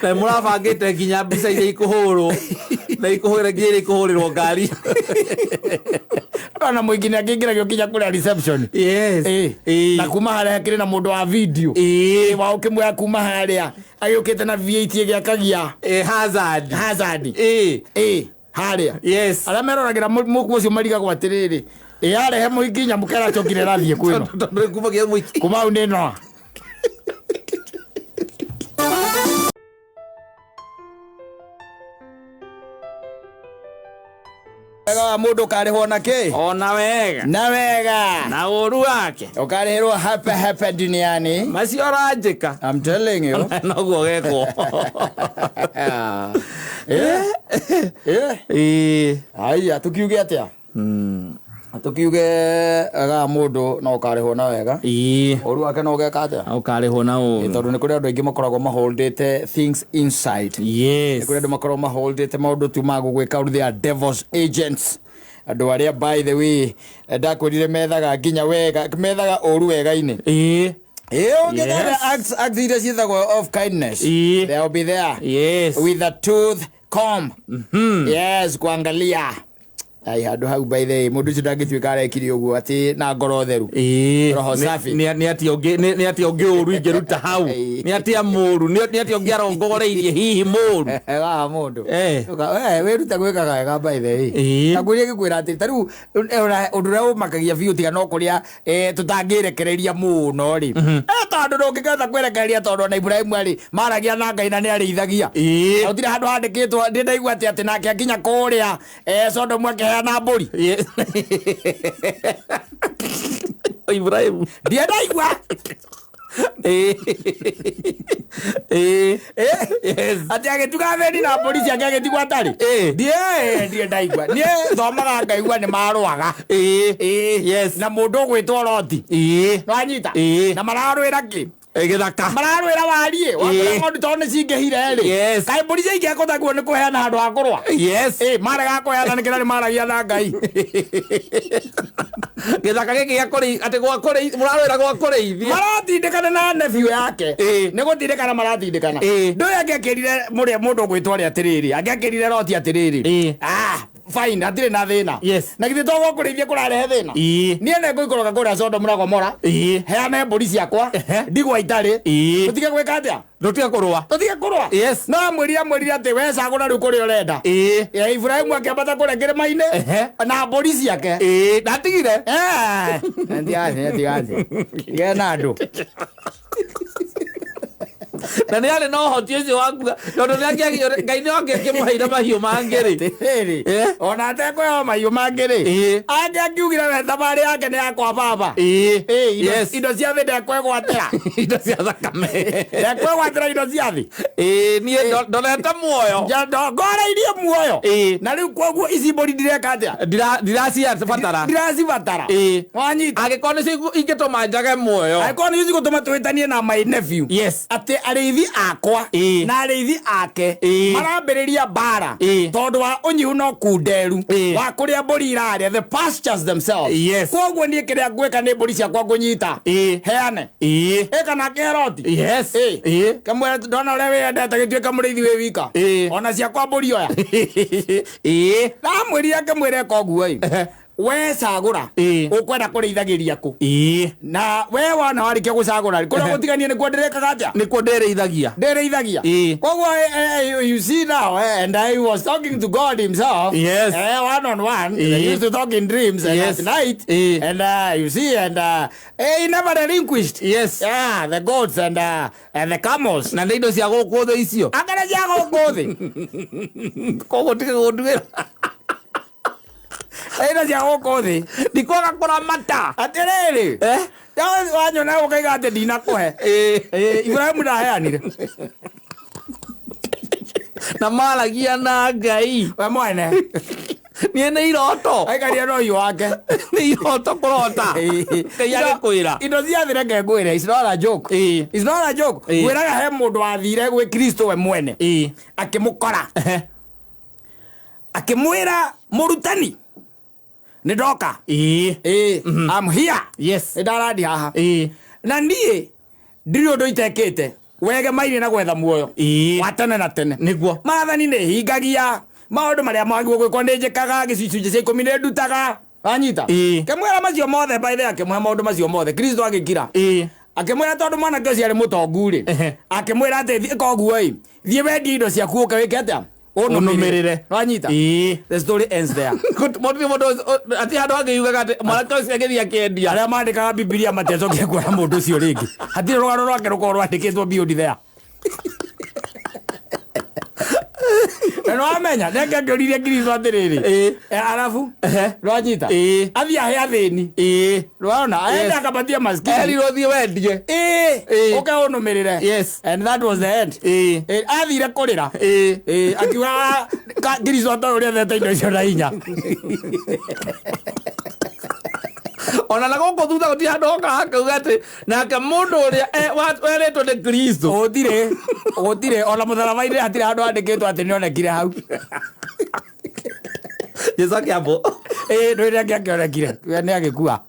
Na mũrabangĩte nginya mbica iria ikũhũrwo. Na ikũhũrĩra nginya iria ikũhũrĩrwo ngari. Ona mũingĩ nĩ akĩingĩragio nginya kũrĩa reception. Yes. Na kuma harĩa hakĩrĩ na mũndũ wa video. Wa ũkĩmuoya kuma harĩa agĩũkĩte na V8 ĩgĩakagia. Hazard. Hazard. Harĩa. Yes. Arĩa meroragĩra mũkũ ũcio marigagwo atĩrĩrĩ. Yarehe mũhiki nyamũ kĩracokire ĩrathiĩ kwĩno. Tondũ kumagia mũhiki. Kuma hau nĩ Noa. Wega wa mũndũ ũkarĩhwo na kĩ? Ona wega. Na wega. Na ũru wake. Ũkarĩhĩrwo hapa hapa duniani. Macio ũranjĩka. I'm telling you. Noguo gekwo. Haya, tukiuge atĩa? Tukiuge wega wa mũndũ no ũkarĩhwo na wega. Ũru wake no ũgeka atĩa? Ũkarĩhwo na ũru. Tondũ nĩ kũrĩ andũ aingĩ makoragwo maholdĩte things inside. Yes. Nĩ kũrĩ andũ makoragwo maholdĩte maũndũ tu ma gũgwĩka, they are devil's agents. Andũ arĩa by the way ndakwĩrire methaga nginya wega, methaga ũru wega-inĩ. Ũngĩgetha acts iria ciĩtagwo of kindness. They will be there. Yes. With a tooth comb. Yes, kuangalia. Ai, handũ hau by the way, mũndũ ũcio ndangĩtuĩka arekire ũguo atĩ na ngoro theru. Roho safi. Nĩ atĩa ũngĩ, nĩ atĩa ũngĩ ũru ingĩruta hau? Nĩ atĩa mũru? Nĩ atĩa ũngĩ arongoreirie hihi mũru? Wa mũndũ. Wĩrute gwĩkaga wega by the way. Na ngwĩrie ngĩkwĩra atĩ ta rĩu, ũndũ ũrĩa ũmakagia biũ tiga no kũrĩa, tũtangĩrekereria mũno rĩ. Tondũ ndũngĩkĩhota kwĩrekereria tondũ ona Ibrahimu arĩ, maragia na Ngai na nĩarĩithagia. Na gũtirĩ handũ handĩkĩtwo, ndĩ ndaigua atĩ nake akinya kũrĩa, Sodomu akĩheana mbũri. Ibrahimu. Ndiĩ ndaigua. Yes. Atĩ agĩtuga athĩni na mbũri ciake agĩtigwo atarĩ. Ndiĩ ndaigua. Niĩ thomaga ngaigua nĩ marũaga. Yes. Na mũndũ ũgwĩtwo Loti. Nĩwanyita? Na mararũĩra kĩ? Gĩthaka. Mararũĩra wariĩ. Wakora ng'ondu tondũ nĩ cingĩhire rĩ. Yes. Kaĩ mbũri ciaingĩha kũtaguo nĩ kũheana handũ ha kũrũa? Yes. Marega kũheana nĩ kĩrĩa nĩ maragia na Ngai. Gĩthaka gĩkĩ gĩa kũrĩ-, atĩ gwa kũrĩ-, mũrarũĩra gwa kũrĩithia. Maratindĩkana na nephew yake. Nĩ gũtindĩkana maratindĩkana. Ndũĩ angĩakĩrire mũrĩa mũndũ ũgwĩtwo ũrĩa atĩrĩrĩ, angĩakĩrire Loti atĩrĩrĩ. Fine, hatirĩ na thĩna. Yes. Na githĩ to gwa kũrĩithia kũrarehe thĩna? Niĩ nĩ ngũikũrũka kũrĩa Sodomu na Gomora. Heane mbũri ciakwa. Ndigwa itarĩ. Tũtige gwĩka atĩa? Tũtige kũrũa. Tũtige kũrũa. Yes. No amwĩrire atĩ we cagũra rĩu kũrĩa ũrenda. Ibrahimu akĩambata kũrĩa kĩrĩma-inĩ. Na mbũri ciake. Ndatigire. Ndigathiĩ, ndigathiĩ. Ndigane na andũ. Na nĩ arĩ na ũhoti ũcio wa kuga tondũ nĩ angĩagĩore Ngai nĩ angĩakĩmũheire mahiũ mangĩ rĩ. Atĩrĩrĩ, Eh? ona atekũheo mahiũ mangĩ rĩ, Ĩĩ. angĩakiugire we thabarĩ yake nĩ yakwa baba. Ĩĩ. Ĩĩ, Yes. indo cia thĩ ndekwĩgwatĩra. Indo cia thakame. Ndekwĩgwatĩra indo cia thĩ. Ĩĩ, niĩ ndorete muoyo. Ndongoreirie muoyo. Ĩĩ. Na rĩu koguo ici mbũri ndireka atĩa? Ndiracibatara. Ndiracibatara. Ĩĩ. Wanyita. Angĩkorwo nĩcio ingĩtũma njage muoyo. Angĩkorwo nĩcio cigũtũma twĩtanie na my nephew. Yes. Atĩ arĩithi akwa Ĩĩ. na arĩithi ake Ĩĩ. marambĩrĩria mbara Ĩĩ. tondũ wa ũnyihu na ũkunderu Ĩĩ. wa kũrĩa mbũri irarĩa, the pastures themselves. Yes. Koguo niĩ kĩrĩa ngwĩka nĩ mbũri ciakwa ngũnyita. Ĩĩ. Heane. Ĩĩ. Ĩka nake Heroti. Yes. Ĩĩ. Ĩĩ. Kamwĩra ndona ũrĩa wĩyendete gĩtuĩka mũrĩithi wĩ wika. Ĩĩ. Ona ciakwa mbũri oya. Ĩĩ. Ndamwĩrire akĩmwĩra eka ũguo ĩ. Ehe. We cagũra. Ĩĩ. Ũkwenda kũrĩithagĩria kũ? Ĩĩ. Na we wona warĩkia gũcagũra rĩ, kũrĩa Ehe. gũtiganie nĩkuo ndĩrĩkaga atĩa? Nĩkuo ndĩrĩithagia. Ndĩrĩithagia. Ĩĩ. Koguo you see now, and I was talking to God himself. Yes. One on one. Ĩĩ. They used to talk in dreams and Yes. at night. Ĩĩ. And you see, and he never relinquished. Yes. Yeah, the goats and the camels. Na nĩ indo cia gũkũ thĩ icio. Akara cia gũkũ thĩ. Koguo tige gũnduĩra. Indo cia gũkũ thĩ. Ndikwaga kũramata. Atĩrĩrĩ. Eh? Wanyona ũkaiga atĩ ndinakũhe. Ĩĩ. Ibrahimu ndaheanire. Na maragia na Ngai. We mwene. Niĩ nĩ iroto. Aikaria na ũhiũ wake. Nĩ iroto kũrota. Ngai agĩkwĩra. Indo cia thĩ reke ngwĩre, it's not a joke. Ĩĩ. It's not a joke. Ĩĩ. Ngwĩraga he mũndũ wathire gwĩ Kristo we mwene. Ĩĩ. Akĩmũkora. Ehe. Akĩmwĩra mũrutani. Nĩ ndoka. Ĩĩ. Ĩĩ. I'm here. Yes. Nĩ ndarandi haha. Ĩĩ. Na niĩ ndirĩ ũndũ itekĩte. Wegemaire na gwetha muoyo. Ĩĩ. Wa tene na tene. Nĩguo. Maathani nĩ hingagia. Maũndũ marĩa magĩrĩirwo gwĩkwo nĩ njĩkaga, gĩcunjĩ cia ikũmi nĩ ndutaga. Wanyita? Ĩĩ. Kĩmwĩra macio mothe, by the way, akĩmwĩra maũndũ macio mothe. Kristo agĩkira. Ĩĩ. Akĩmwĩra tondũ mwanake ũcio arĩ mũtongu rĩ, Ehe. akĩmwĩra atĩ ĩka ũguo ĩ, thiĩ wendie indo ciaku ũke wĩke atĩa? Ũnũmĩrĩre. Wanyita? Ĩĩ. The story ends there. Mũndũ mũndũ ati handũ angĩugaga atĩ mwanake ũcio agĩthiĩ akĩendia. Arĩa mandĩkaga Bibilia matiacokire kuona mũndũ ũcio rĩngĩ. Hatirĩ rũgano rwake rũkoragwo rwandĩkĩtwo beyond there. Na nĩwamenya, nĩake akĩũririe Kristo atĩrĩrĩ. Ĩĩ. Arabu, Ehe. rwanyita? Ĩĩ. Athiĩ ahe athĩni. Ĩĩ. Rwaona, aende Yes. akapatie maskini. Erirwo thiĩ wendie. Ĩĩ. Ĩĩ. Ũke ũnũmĩrĩre. Yes. And that was the end. Ĩĩ. Ĩĩ, athire kũrĩra. Ĩĩ. Ĩĩ, akiuga Kristo atoĩ ũrĩa ethete indo icio na hinya. Ona na gũkũ thutha gũtirĩ handũ hoka hakauga atĩ nake mũndũ ũrĩa werĩtwo nĩ Kristo. Gũtirĩ, gũtirĩ, ona mũtharaba-inĩ hatirĩ handũ handĩkĩtwo atĩ nĩonekire hau. Jesu akĩambwo. Ĩĩ, ndwĩre angĩakĩonekire, we nĩ agĩkua.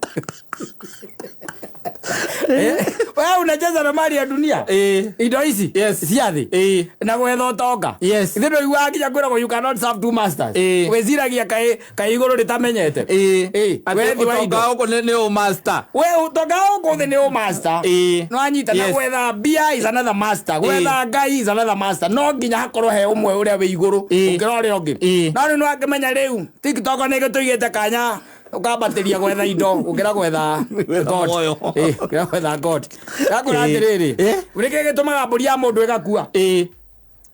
We unacheza na mali ya dunia. Ĩĩ. Indo ici Yes. cia thĩ Ĩĩ. na gwetha ũtonga. Yes. Ithe ndũiguaga nginya kwĩragwo you cannot serve two masters. Ĩĩ. Wĩciragia kaĩ igũrũ rĩtamenyete. Ĩĩ. Ĩĩ. Atĩ Wethi wa indo. ũtonga gũkũ nĩ ũmaster. We ũtonga gũkũ thĩ nĩ ũmaster. Ĩĩ. Nĩwanyita na Yes. gwetha mbia is another master. Gwetha Ngai is another master. No nginya hakorwo he ũmwe ũrĩa wĩ igũrũ Ĩĩ. ũkĩra ũrĩa ũngĩ. Ĩĩ. No rĩu nĩwakĩmenya rĩu TikTok nĩ ĩgĩtũigĩte kanya ũkambatĩria gwetha indo ũkĩra gwetha Gwetha God. muoyo. Ĩĩ, ũkĩra gwetha God. Ndakwĩra Ĩĩ. atĩrĩrĩ, Ĩĩ. nĩkĩ gĩtũmaga mbũri ya mũndũ ĩgakua? Ĩĩ.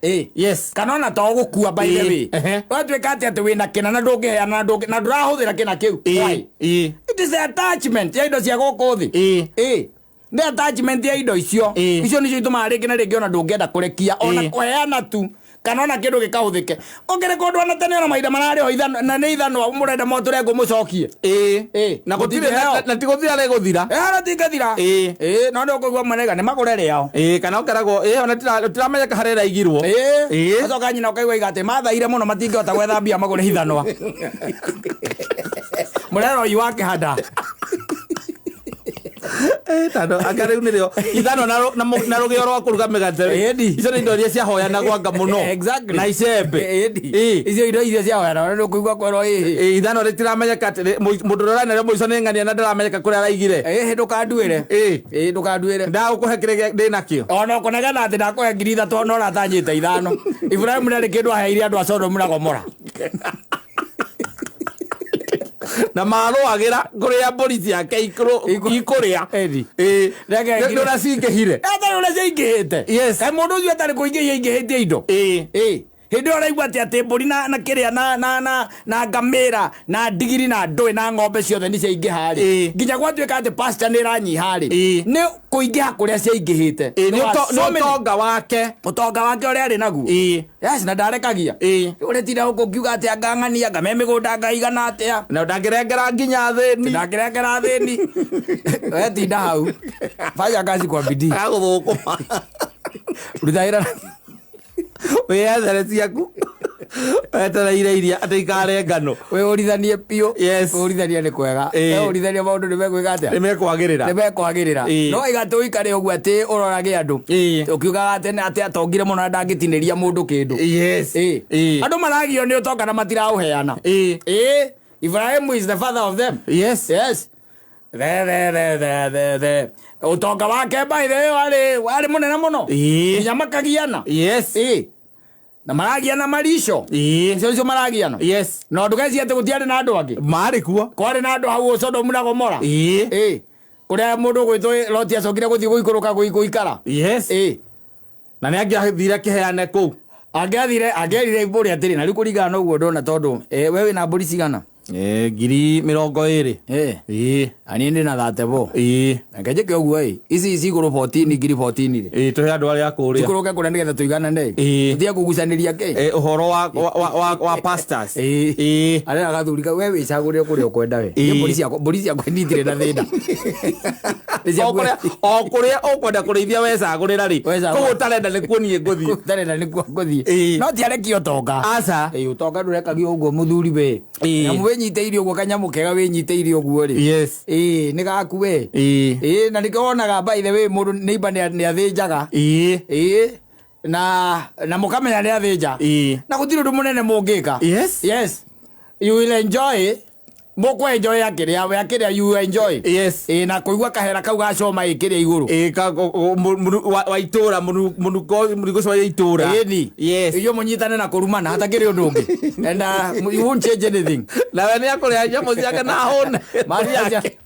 Ĩĩ. Yes. Kana ona to gũkua by the Ĩĩ. way. Ehe. Watuĩka atĩ atĩ wĩna kĩna na ndũngĩheana na ndũrahũthĩra kĩna kĩu. Ĩĩ. Why? Ĩĩ. It is the attachment ya indo cia gũkũ thĩ. Ĩĩ. Ĩĩ. Nĩ attachment ya indo icio. Ĩĩ. Icio nĩcio itũmaga rĩngĩ na rĩngĩ ona ndũngĩenda kũrekia ona Ĩĩ. kũheana tu kana ona kĩndũ gĩkahũthĩke. Ũkĩrĩ kũndũ ona tene ona mahinda mararĩ o ithanwa na nĩ ithanwa mũrenda mwatũre ngũmũcokie. Ĩĩ. Ĩĩ. Na gũtirĩ Mũtingĩheo. na ti gũthira rĩgũthira. Ĩĩ ona tingĩthira. Ĩĩ. Ĩĩ, no nĩ ũkũigua mwenega nĩ magũre rĩao. Ĩĩ, kana ũkeragwo ĩĩ ona tiramenyeka harĩa ĩraigirwo. Ĩĩ. Ĩĩ. Acoka nyina ũkaigua iga atĩ mathaire mũno matingĩhota gwetha mbia magũre ithanwa. Mũrero ũyũ wa kĩhanda. Tondũ anga rĩu nĩrĩo ithanwa na rũgĩo rwa kũruga mĩgate rĩ. Ĩni. Icio nĩ indo iria ciahoyanagwo anga mũno. Exactly. Na icembe. Ĩni. Ĩĩ. Icio indo icio ciahoyanagwo nĩ ũkũigua kwĩrwo ĩhĩ. Ĩĩ, ithanwa rĩtiramenyeka atĩ mũndũ ũrĩa ũranarĩo mũico nĩ ng'ania na ndaramenyeka kũrĩa araigire. Ĩhĩ ndũkanduĩre. Ĩĩ. Ĩĩ ndũkanduĩre. Ndagũkũhe kĩrĩa ndĩnakĩo. Ona ũkũnegena atĩ ndakũhe 3,000 ona ũratanyĩte 5. Ibrahimu ndarĩ kĩndũ aheire andũ a Sodomu na Gomora. Na marũagĩra kũrĩa mbũri ciake ikũrĩa. Ĩni. Ĩĩ. Reke Nĩ ũrĩa cingĩhire. Atarĩ ũrĩa ciaingĩhĩte. Yes. Kaĩ mũndũ ũcio atarĩ kũingĩhia aingĩhĩtie indo. Ĩĩ. Ĩĩ. Hĩndĩ ĩyo ũraigua atĩ atĩ mbũri na kĩrĩa na ngamĩra na ndigiri na ndũĩ na ng'ombe ciothe nĩ ciaingĩha rĩ. Ĩĩ. Nginya gwatuĩka atĩ pasture nĩ ĩranyiha rĩ. Ĩĩ. Nĩ kũingĩha kũrĩa ciaingĩhĩte. Ĩĩ, nĩ There were nĩ so many. ũtonga wake. Ũtonga wake ũrĩa arĩ naguo. Ĩĩ. Yes, na ndarekagia. Ĩĩ. Ũretinda gũkũ ũkiuga atĩ anga ng'ania anga me mĩgũnda anga igana atĩa. Na ndangĩrengera nginya thĩni. Ndangĩrengera thĩni. Wetinda hau. Fanya kazi kwa bidii. Agagũthũkũma. Ruta wĩra. Wĩyethere ciaku. Wetereire iria atĩ ikare ngano. Wĩhũrithanie biũ. Yes. Kwĩhũrithania nĩ kwega. Ĩĩ. Wehũrithania maũndũ nĩ megwĩka atĩa? Nĩ mekwagĩrĩra. Nĩ mekwagĩrĩra. Ĩĩ. No iga atĩ ũikare ũguo atĩ ũrorage andũ. Ĩĩ. Ũkiugaga atĩ atĩ atongire mũno na ndangĩtinĩria mũndũ kĩndũ. Yes. Ĩĩ. Ĩĩ. Andũ maragio nĩ ũtonga na matiraũheana. Ĩĩ. Ĩĩ. Ibrahim is the father of them. Yes. Yes. The the the the the the. Ũtonga wake by the way warĩ mũnene mũno. Ĩĩ. Nginya makagiana. Yes. Ĩĩ. Na maragiana marico. Ĩĩ. Icio nicio maragiana. Yes. Na ndũgecirie atĩ gũtiarĩ na andũ angĩ. Marĩ kuo. Kwarĩ na andũ hau Sodomu na Gomora. Ĩĩ. Ĩĩ. Kũrĩa mũndũ ũgwĩtwo Loti acokire gũthiĩ gũikũrũka gũikara. Yes. Ĩĩ. Na nĩ angĩathire akĩheane kũu. Angĩathire angĩerire mbũri atĩrĩ na rĩu kũringana na ũguo ndona tondũ we wĩna mbũri cigana? 20,000. Ĩĩ. Ĩĩ. Na niĩ ndĩna 34. Ĩĩ. Reke njĩke ũguo ĩ. Ici cigũrũ 14 ngiri 14 rĩ. Ĩĩ tũhe andũ arĩa akũrĩa. Cikũrũke kũrĩa nĩgetha tũiganane. Ĩĩ. Tũtige kũgucanĩria kĩ. Ũhoro wa pastors. Ĩĩ. Ĩĩ. Arĩa gathuri kau we wĩcagũrĩre kũrĩa ũkwenda we. Ĩĩ. Niĩ mbũri ciakwa niĩ itirĩ na thĩna. Nĩ O kũrĩa o kũrĩa ũkwenda kũrĩithia wecagũrĩra rĩ. Wecagũra. Kũu ũtarenda nĩkuo niĩ ngũthiĩ. Ũtarenda nĩkuo ngũthiĩ. Ĩĩ. No ti arekia ũtonga. Aca. Ĩĩ ũtonga ndũrekagio ũguo mũthuri we. Ĩĩ. Nyamũ wĩnyitĩire ũguo kanyamũ kega wĩnyitĩire ũguo rĩ. Yes. Ĩĩ nĩ gaku we. Ĩĩ. Ĩĩ na nĩkĩo wonaga by the way mũndũ neighbor nĩ athĩnjaga. Ĩĩ. Ĩĩ. Na mũkamenya nĩ athĩnja. Ĩĩ. Na gũtirĩ ũndũ mũnene mũngĩka. Yes. Yes. You will enjoy. Mũkũ enjoy akĩrĩa we akĩrĩa you enjoy. Yes. Ĩĩ na kũigua kahera kau ga coma ĩkĩrĩa igũrũ. Ĩĩ ka wa itũra mũnuko mũrigo ũcio wa itũra. Ĩni. Yes. Inyuĩ mũnyitane na kũrumana hatakĩrĩ ũndũ ũngĩ. And you won't change anything. Nawe nĩ akũrĩa nyamũ ciake na ahũne.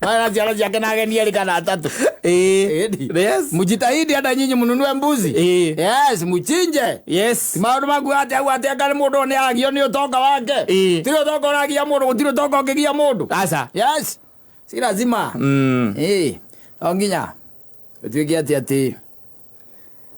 Mara ciana ciake na ageni erĩ kana atatũ. Ĩĩ. Ĩni. Yes. Mjitahidi hata nyinyi mnunue mbuzi. Ĩĩ. Yes, mchinje. Yes. Ti maũndũ maku atĩ au atĩ anga nĩ mũndũ nĩ aragio nĩ ũtonga wake. Ĩĩ. Tirĩ ũtonga ũragia mũndũ, gũtirĩ ũtonga ũngĩgia mũndũ. Aca. Yes. Si lazima. Ĩĩ. No nginya ũtuĩke atĩ atĩ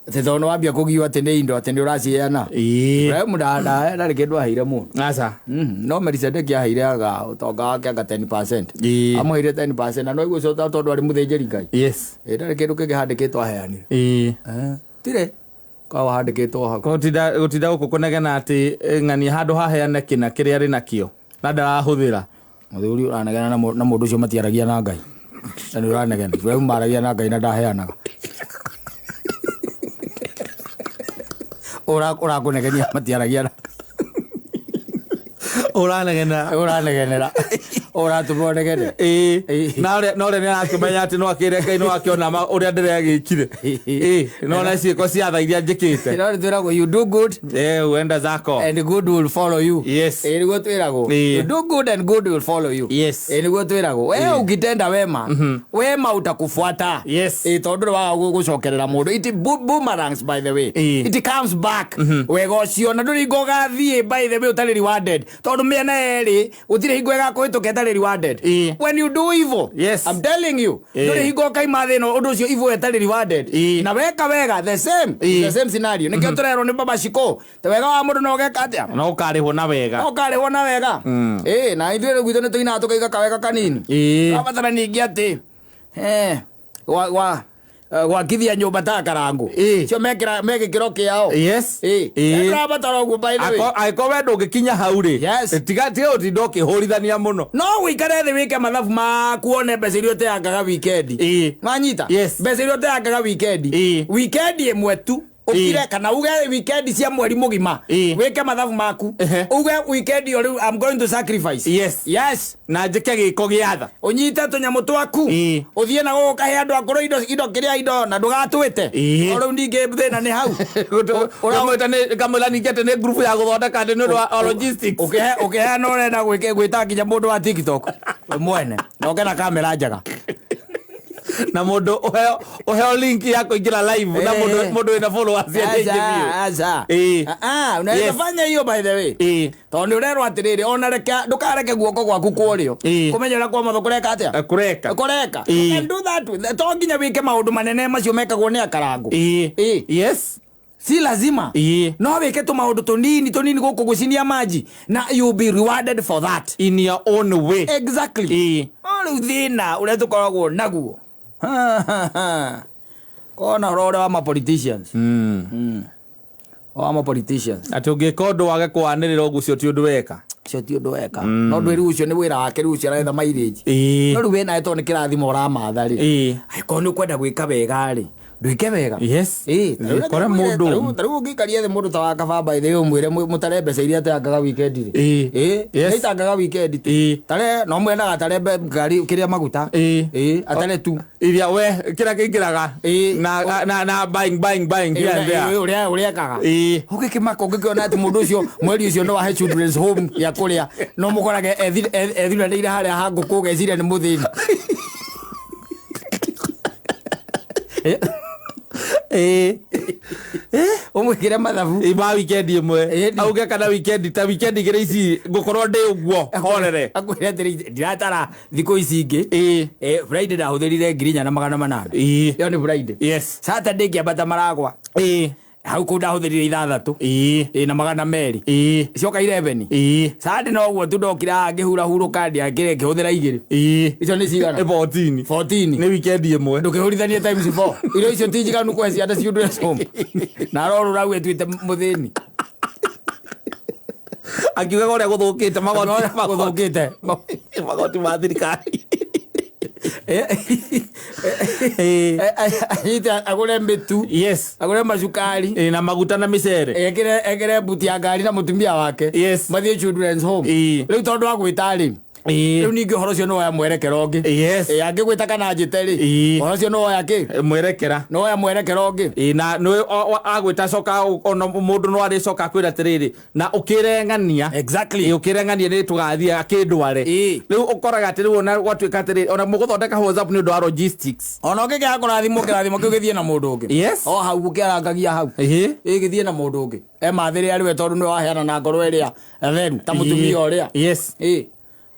atĩ tondũ nĩwambia kũgio atĩ nĩ indo atĩ nĩ ũraciheana. Ĩĩ. Ibrahim ndarĩ kĩndũ aheire mũndũ. Aca. No Melisedeki aheire aga ũtonga wake anga 10%. Ĩĩ. Amũheire 10% na no iguo ũcio tondũ arĩ mũthĩnjĩri Ngai. Yes. Ĩĩ ndarĩ kĩndũ kĩngĩ handĩkĩtwo aheanire. Ĩĩ. Tirĩ. Koragwo handĩkĩtwo hau. Gũtinda gũkũ kũnegena atĩ ng'ania handũ haheane kĩna kĩrĩa arĩ nakĩo na ndarahũthĩra. Mũthuri ũranegena na mũndũ ũcio matiaragia na Ngai. Na nĩ ũranegena. Ibrahim maragia na Ngai na ndaheanaga. Ũrakũnegenia matiaragia na Ũranegena. Ũranegenera. Ũratũma ũnegene. Ĩĩ. Ĩĩ. Na ũrĩa na ũrĩa nĩarakĩmenya atĩ no akĩre Ngai no akĩona ũrĩa ndĩregĩkire. Ĩĩ. No na ciĩko cia tha iria njĩkĩte. No nĩtwĩragwo you do good Ĩĩ uenda zako. and good will follow you. Yes. Ĩĩ nĩguo twĩragwo. Ĩĩ. You do good and good will follow you. Yes. Ĩĩ nĩguo twĩragwo. We ukitenda wema, wema utakufuata. Yes. Ĩĩ tondũ ndũrĩ waga gũcokerera mũndũ. It boomerangs by the way. Ĩĩ. It comes back. Wega ũcio na ndũrĩ hingo ũgathiĩ by the way ũtarĩ rewarded. Tondũ mĩena yerĩ gũtirĩ hingo ĩgakũhĩtũka ĩtarĩ rewarded. Ĩĩ. When you do evil, Yes. I'm telling you, Ĩĩ. ndũrĩ hingo ũkaima thĩ ĩno ũndũ ũcio evil ĩtarĩ rewarded. Ĩĩ. Na weka wega the same, Ĩĩ. the same scenario. Nĩkĩo tũrerwo nĩ Baba Shiko. Te wega wa mũndũ no ũgeka atĩa? No ũkarĩhwo na wega. No ũkarĩhwo na wega. Ĩĩ, na ithuĩ rĩu gwitũ nĩtũinaga tũkaiga kawega kanini. Ĩĩ. Twabatara ningĩ atĩ gwakithia nyũmba ta Karangũ. Ĩĩ. Cio mekĩra me gĩkĩro kĩao. Yes. Ĩĩ. Ĩĩ. Tũrabatara ũguo by the way. Angĩkorwo we ndũngĩkinya hau rĩ. Yes. Tiga gũtinda ũkĩhũrithania mũno. No ũikare thĩ wĩke mathabu maku wone mbeca iria ũteangaga wikendi. Ĩĩ. Wanyita? Yes. Mbeca iria ũteangaga wikendi. Ĩĩ. Wikendi ĩmwe tu Ũkire kana uge weekend cia mweri mũgima. Ĩĩ. Wĩke mathabu maku. Ehe. Uge weekend ĩyo rĩu I'm going to sacrifice. Yes. Yes. Na njĩke gĩko gĩa tha. Ũnyite tũnyamũ twaku. Ĩĩ. Ũthiĩ na gũkũ kahe andũ akũrũ indo indo kĩrĩa indo na ndũgatwĩte. Ĩĩ. O rĩu ningĩ thĩna nĩ hau. Ngamwĩra ningĩ atĩ nĩ ngurubu ya gũthondeka atĩ nĩ ũndũ wa logistics. Ũkĩhe ũkĩheana ũrenda gwĩta nginya mũndũ wa TikTok we mwene na ũke na kamera njega. Na mũndũ ũheo link ya kũingĩra live na Eh. mũndũ wĩna followers aingĩ biũ. Aca. Ĩĩ. Ah, unaweza Yes. fanya hiyo by the way. Ĩĩ. Tondũ nĩ ũrerwo atĩrĩrĩ ona reke ndũkareke guoko gwaku kwa ũrĩo Ĩĩ. kũmenya ũrĩa kwa ũmotho kũreka atĩa Kũreka. kũreka. Ĩĩ. You can do that. To nginya wĩke maũndũ manene macio mekagwo nĩ akarangũ. Ĩĩ. Ĩĩ. Yes. Si lazima. Ĩĩ. No wĩke tũmaũndũ tũnini tũnini gũkũ gũcinia maji na you'll be rewarded for that. In your own way. Exactly. Ĩĩ. No rĩu thĩna ũrĩa tũkoragwo naguo kona ũhoro ũrĩa wa ma politicians wa ma politicians Atĩ ũngĩka ũndũ wage kwanĩrĩra ũguo ũcio ti ũndũ weka. ũcio ti ũndũ weka no ndwĩ rĩu ũcio nĩ wĩra wake rĩu ũcio aretha mileage Ĩĩ. no rĩu wĩnawe tondũ nĩ kĩrathimo ũramatha rĩ Ĩĩ. angĩkorwo nĩ ũkwenda gwĩka wega rĩ ndwĩke wega Yes. Ĩĩ, ta rĩu Kore reke ngwĩre, mũndũ. ta rĩu ũngĩikaria thĩ mũndũ ta wa kaba by the way ũmwĩre mũtare mbeca iria ateangaga weekend rĩ. Ĩĩ. Ĩĩ, Yes. nĩaitangaga weekend tu. Ĩĩ. Tare no mwendaga atare ngari kĩrĩa maguta. Ĩĩ. Ĩĩ, atare tu. Iria we kĩrĩa kĩingĩraga. Ĩĩ. Na buying buying buying here and there. Ĩĩ, ũrĩa ũrĩa ekaga. Ĩĩ. Ũgĩkĩmaka ũngĩkĩona atĩ mũndũ ũcio mweri ũcio no ahe children's home ya kũrĩa no mũkorage ethuranĩire harĩa ha ngũkũ ũgeciria nĩ mũthĩni. Ĩĩ. Ũmwĩkĩre mathabu. Ĩ, ma weekend ĩmwe. Ĩĩ. Auge kana weekend ta weekend igĩrĩ ici ngũkorwo ndĩ ũguo horere. Akwĩre atĩrĩ ndiratara thikũ ici ingĩ. Ĩĩ. Friday ndahũthĩrire 4,800. Ĩĩ. Ĩyo nĩ Friday. Yes. Saturday ngĩambata maragwa. Ĩĩ. Hau kũu ndahũthĩrire 6. Ĩĩ. Ĩĩ na 200. Ĩĩ. Coka 11. Ĩĩ. Sunday noguo tu ndokire haha ngĩhurahurũka ndiakĩrĩ ngĩhũthĩra 2. Ĩĩ. Icio nĩ cigana? Ĩ 14. 14. Nĩ weekend ĩmwe. Ndũkĩhũrithanie times 4. Irio icio ti njiganu kũhe ciana children's home. Na arorũra au etuĩte mũthĩni. Akiugaga ũrĩa gũthũkĩte magoti Ũrĩa gũthũkĩte. Magoti ma thirikari. Anyite agũre mĩtu. Yes. Agũre macukari. Ĩĩ, na maguta na mĩcere. Ekĩre mbuti ya ngari na mũtumia wake. Yes. Mathiĩ children's home. Ĩĩ. Rĩu tondũ agwĩta rĩ. Ĩĩ. Rĩu ningĩ ũhoro ũcio nĩ woya mwerekero ũngĩ. Yes. Ĩĩ, angĩgwĩta kana anjĩte rĩ. Ĩĩ. Ũhoro ũcio nĩ woya kĩ? Mwerekera. Nĩ woya mwerekero ũngĩ. Ĩĩ, na nĩ agwĩta coka ona mũndũ no arĩcoka akwĩra atĩrĩrĩ na ũkĩreng'ania. Exactly. Ĩĩ, ũkĩreng'ania nĩ tũgathiĩ akĩndware. Ĩĩ. Rĩu ũkoraga atĩ rĩu ona gwatuĩka atĩrĩrĩ ona mũgũthondeka WhatsApp nĩ ũndũ wa logistics. Ona ũngĩkĩaga kũrathimwo kĩrathimo kĩu gĩthiĩ na mũndũ ũngĩ. Yes. O hau ũkĩarangagia hau. Ĩĩ. Ĩĩ gĩthiĩ na mũndũ ũngĩ. Emathĩre arĩ we tondũ nĩwe waheana na ngoro ĩrĩa theru ta mũtumia ũrĩa. Yes. Ĩĩ.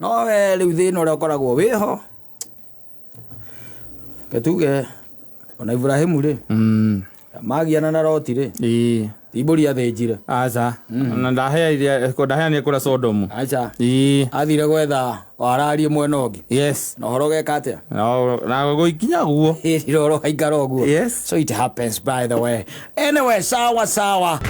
No we rĩu thĩna ũrĩa ũkoragwo wĩho. Ketuge ona Ibrahimu rĩ magiana na Loti rĩ Ĩĩ. ti mbũri athĩnjire. Aca. Na ndaheanire kũrĩa Sodomu. Aca. Ĩĩ. Athire gwetha wararie mwena ũngĩ. Yes. Na ũhoro ũgeka atĩa? Na gũikinya guo. Ĩrĩ ũhoro ũgaikara ũguo. Yes. So it happens by the way. Anyway, sawa sawa.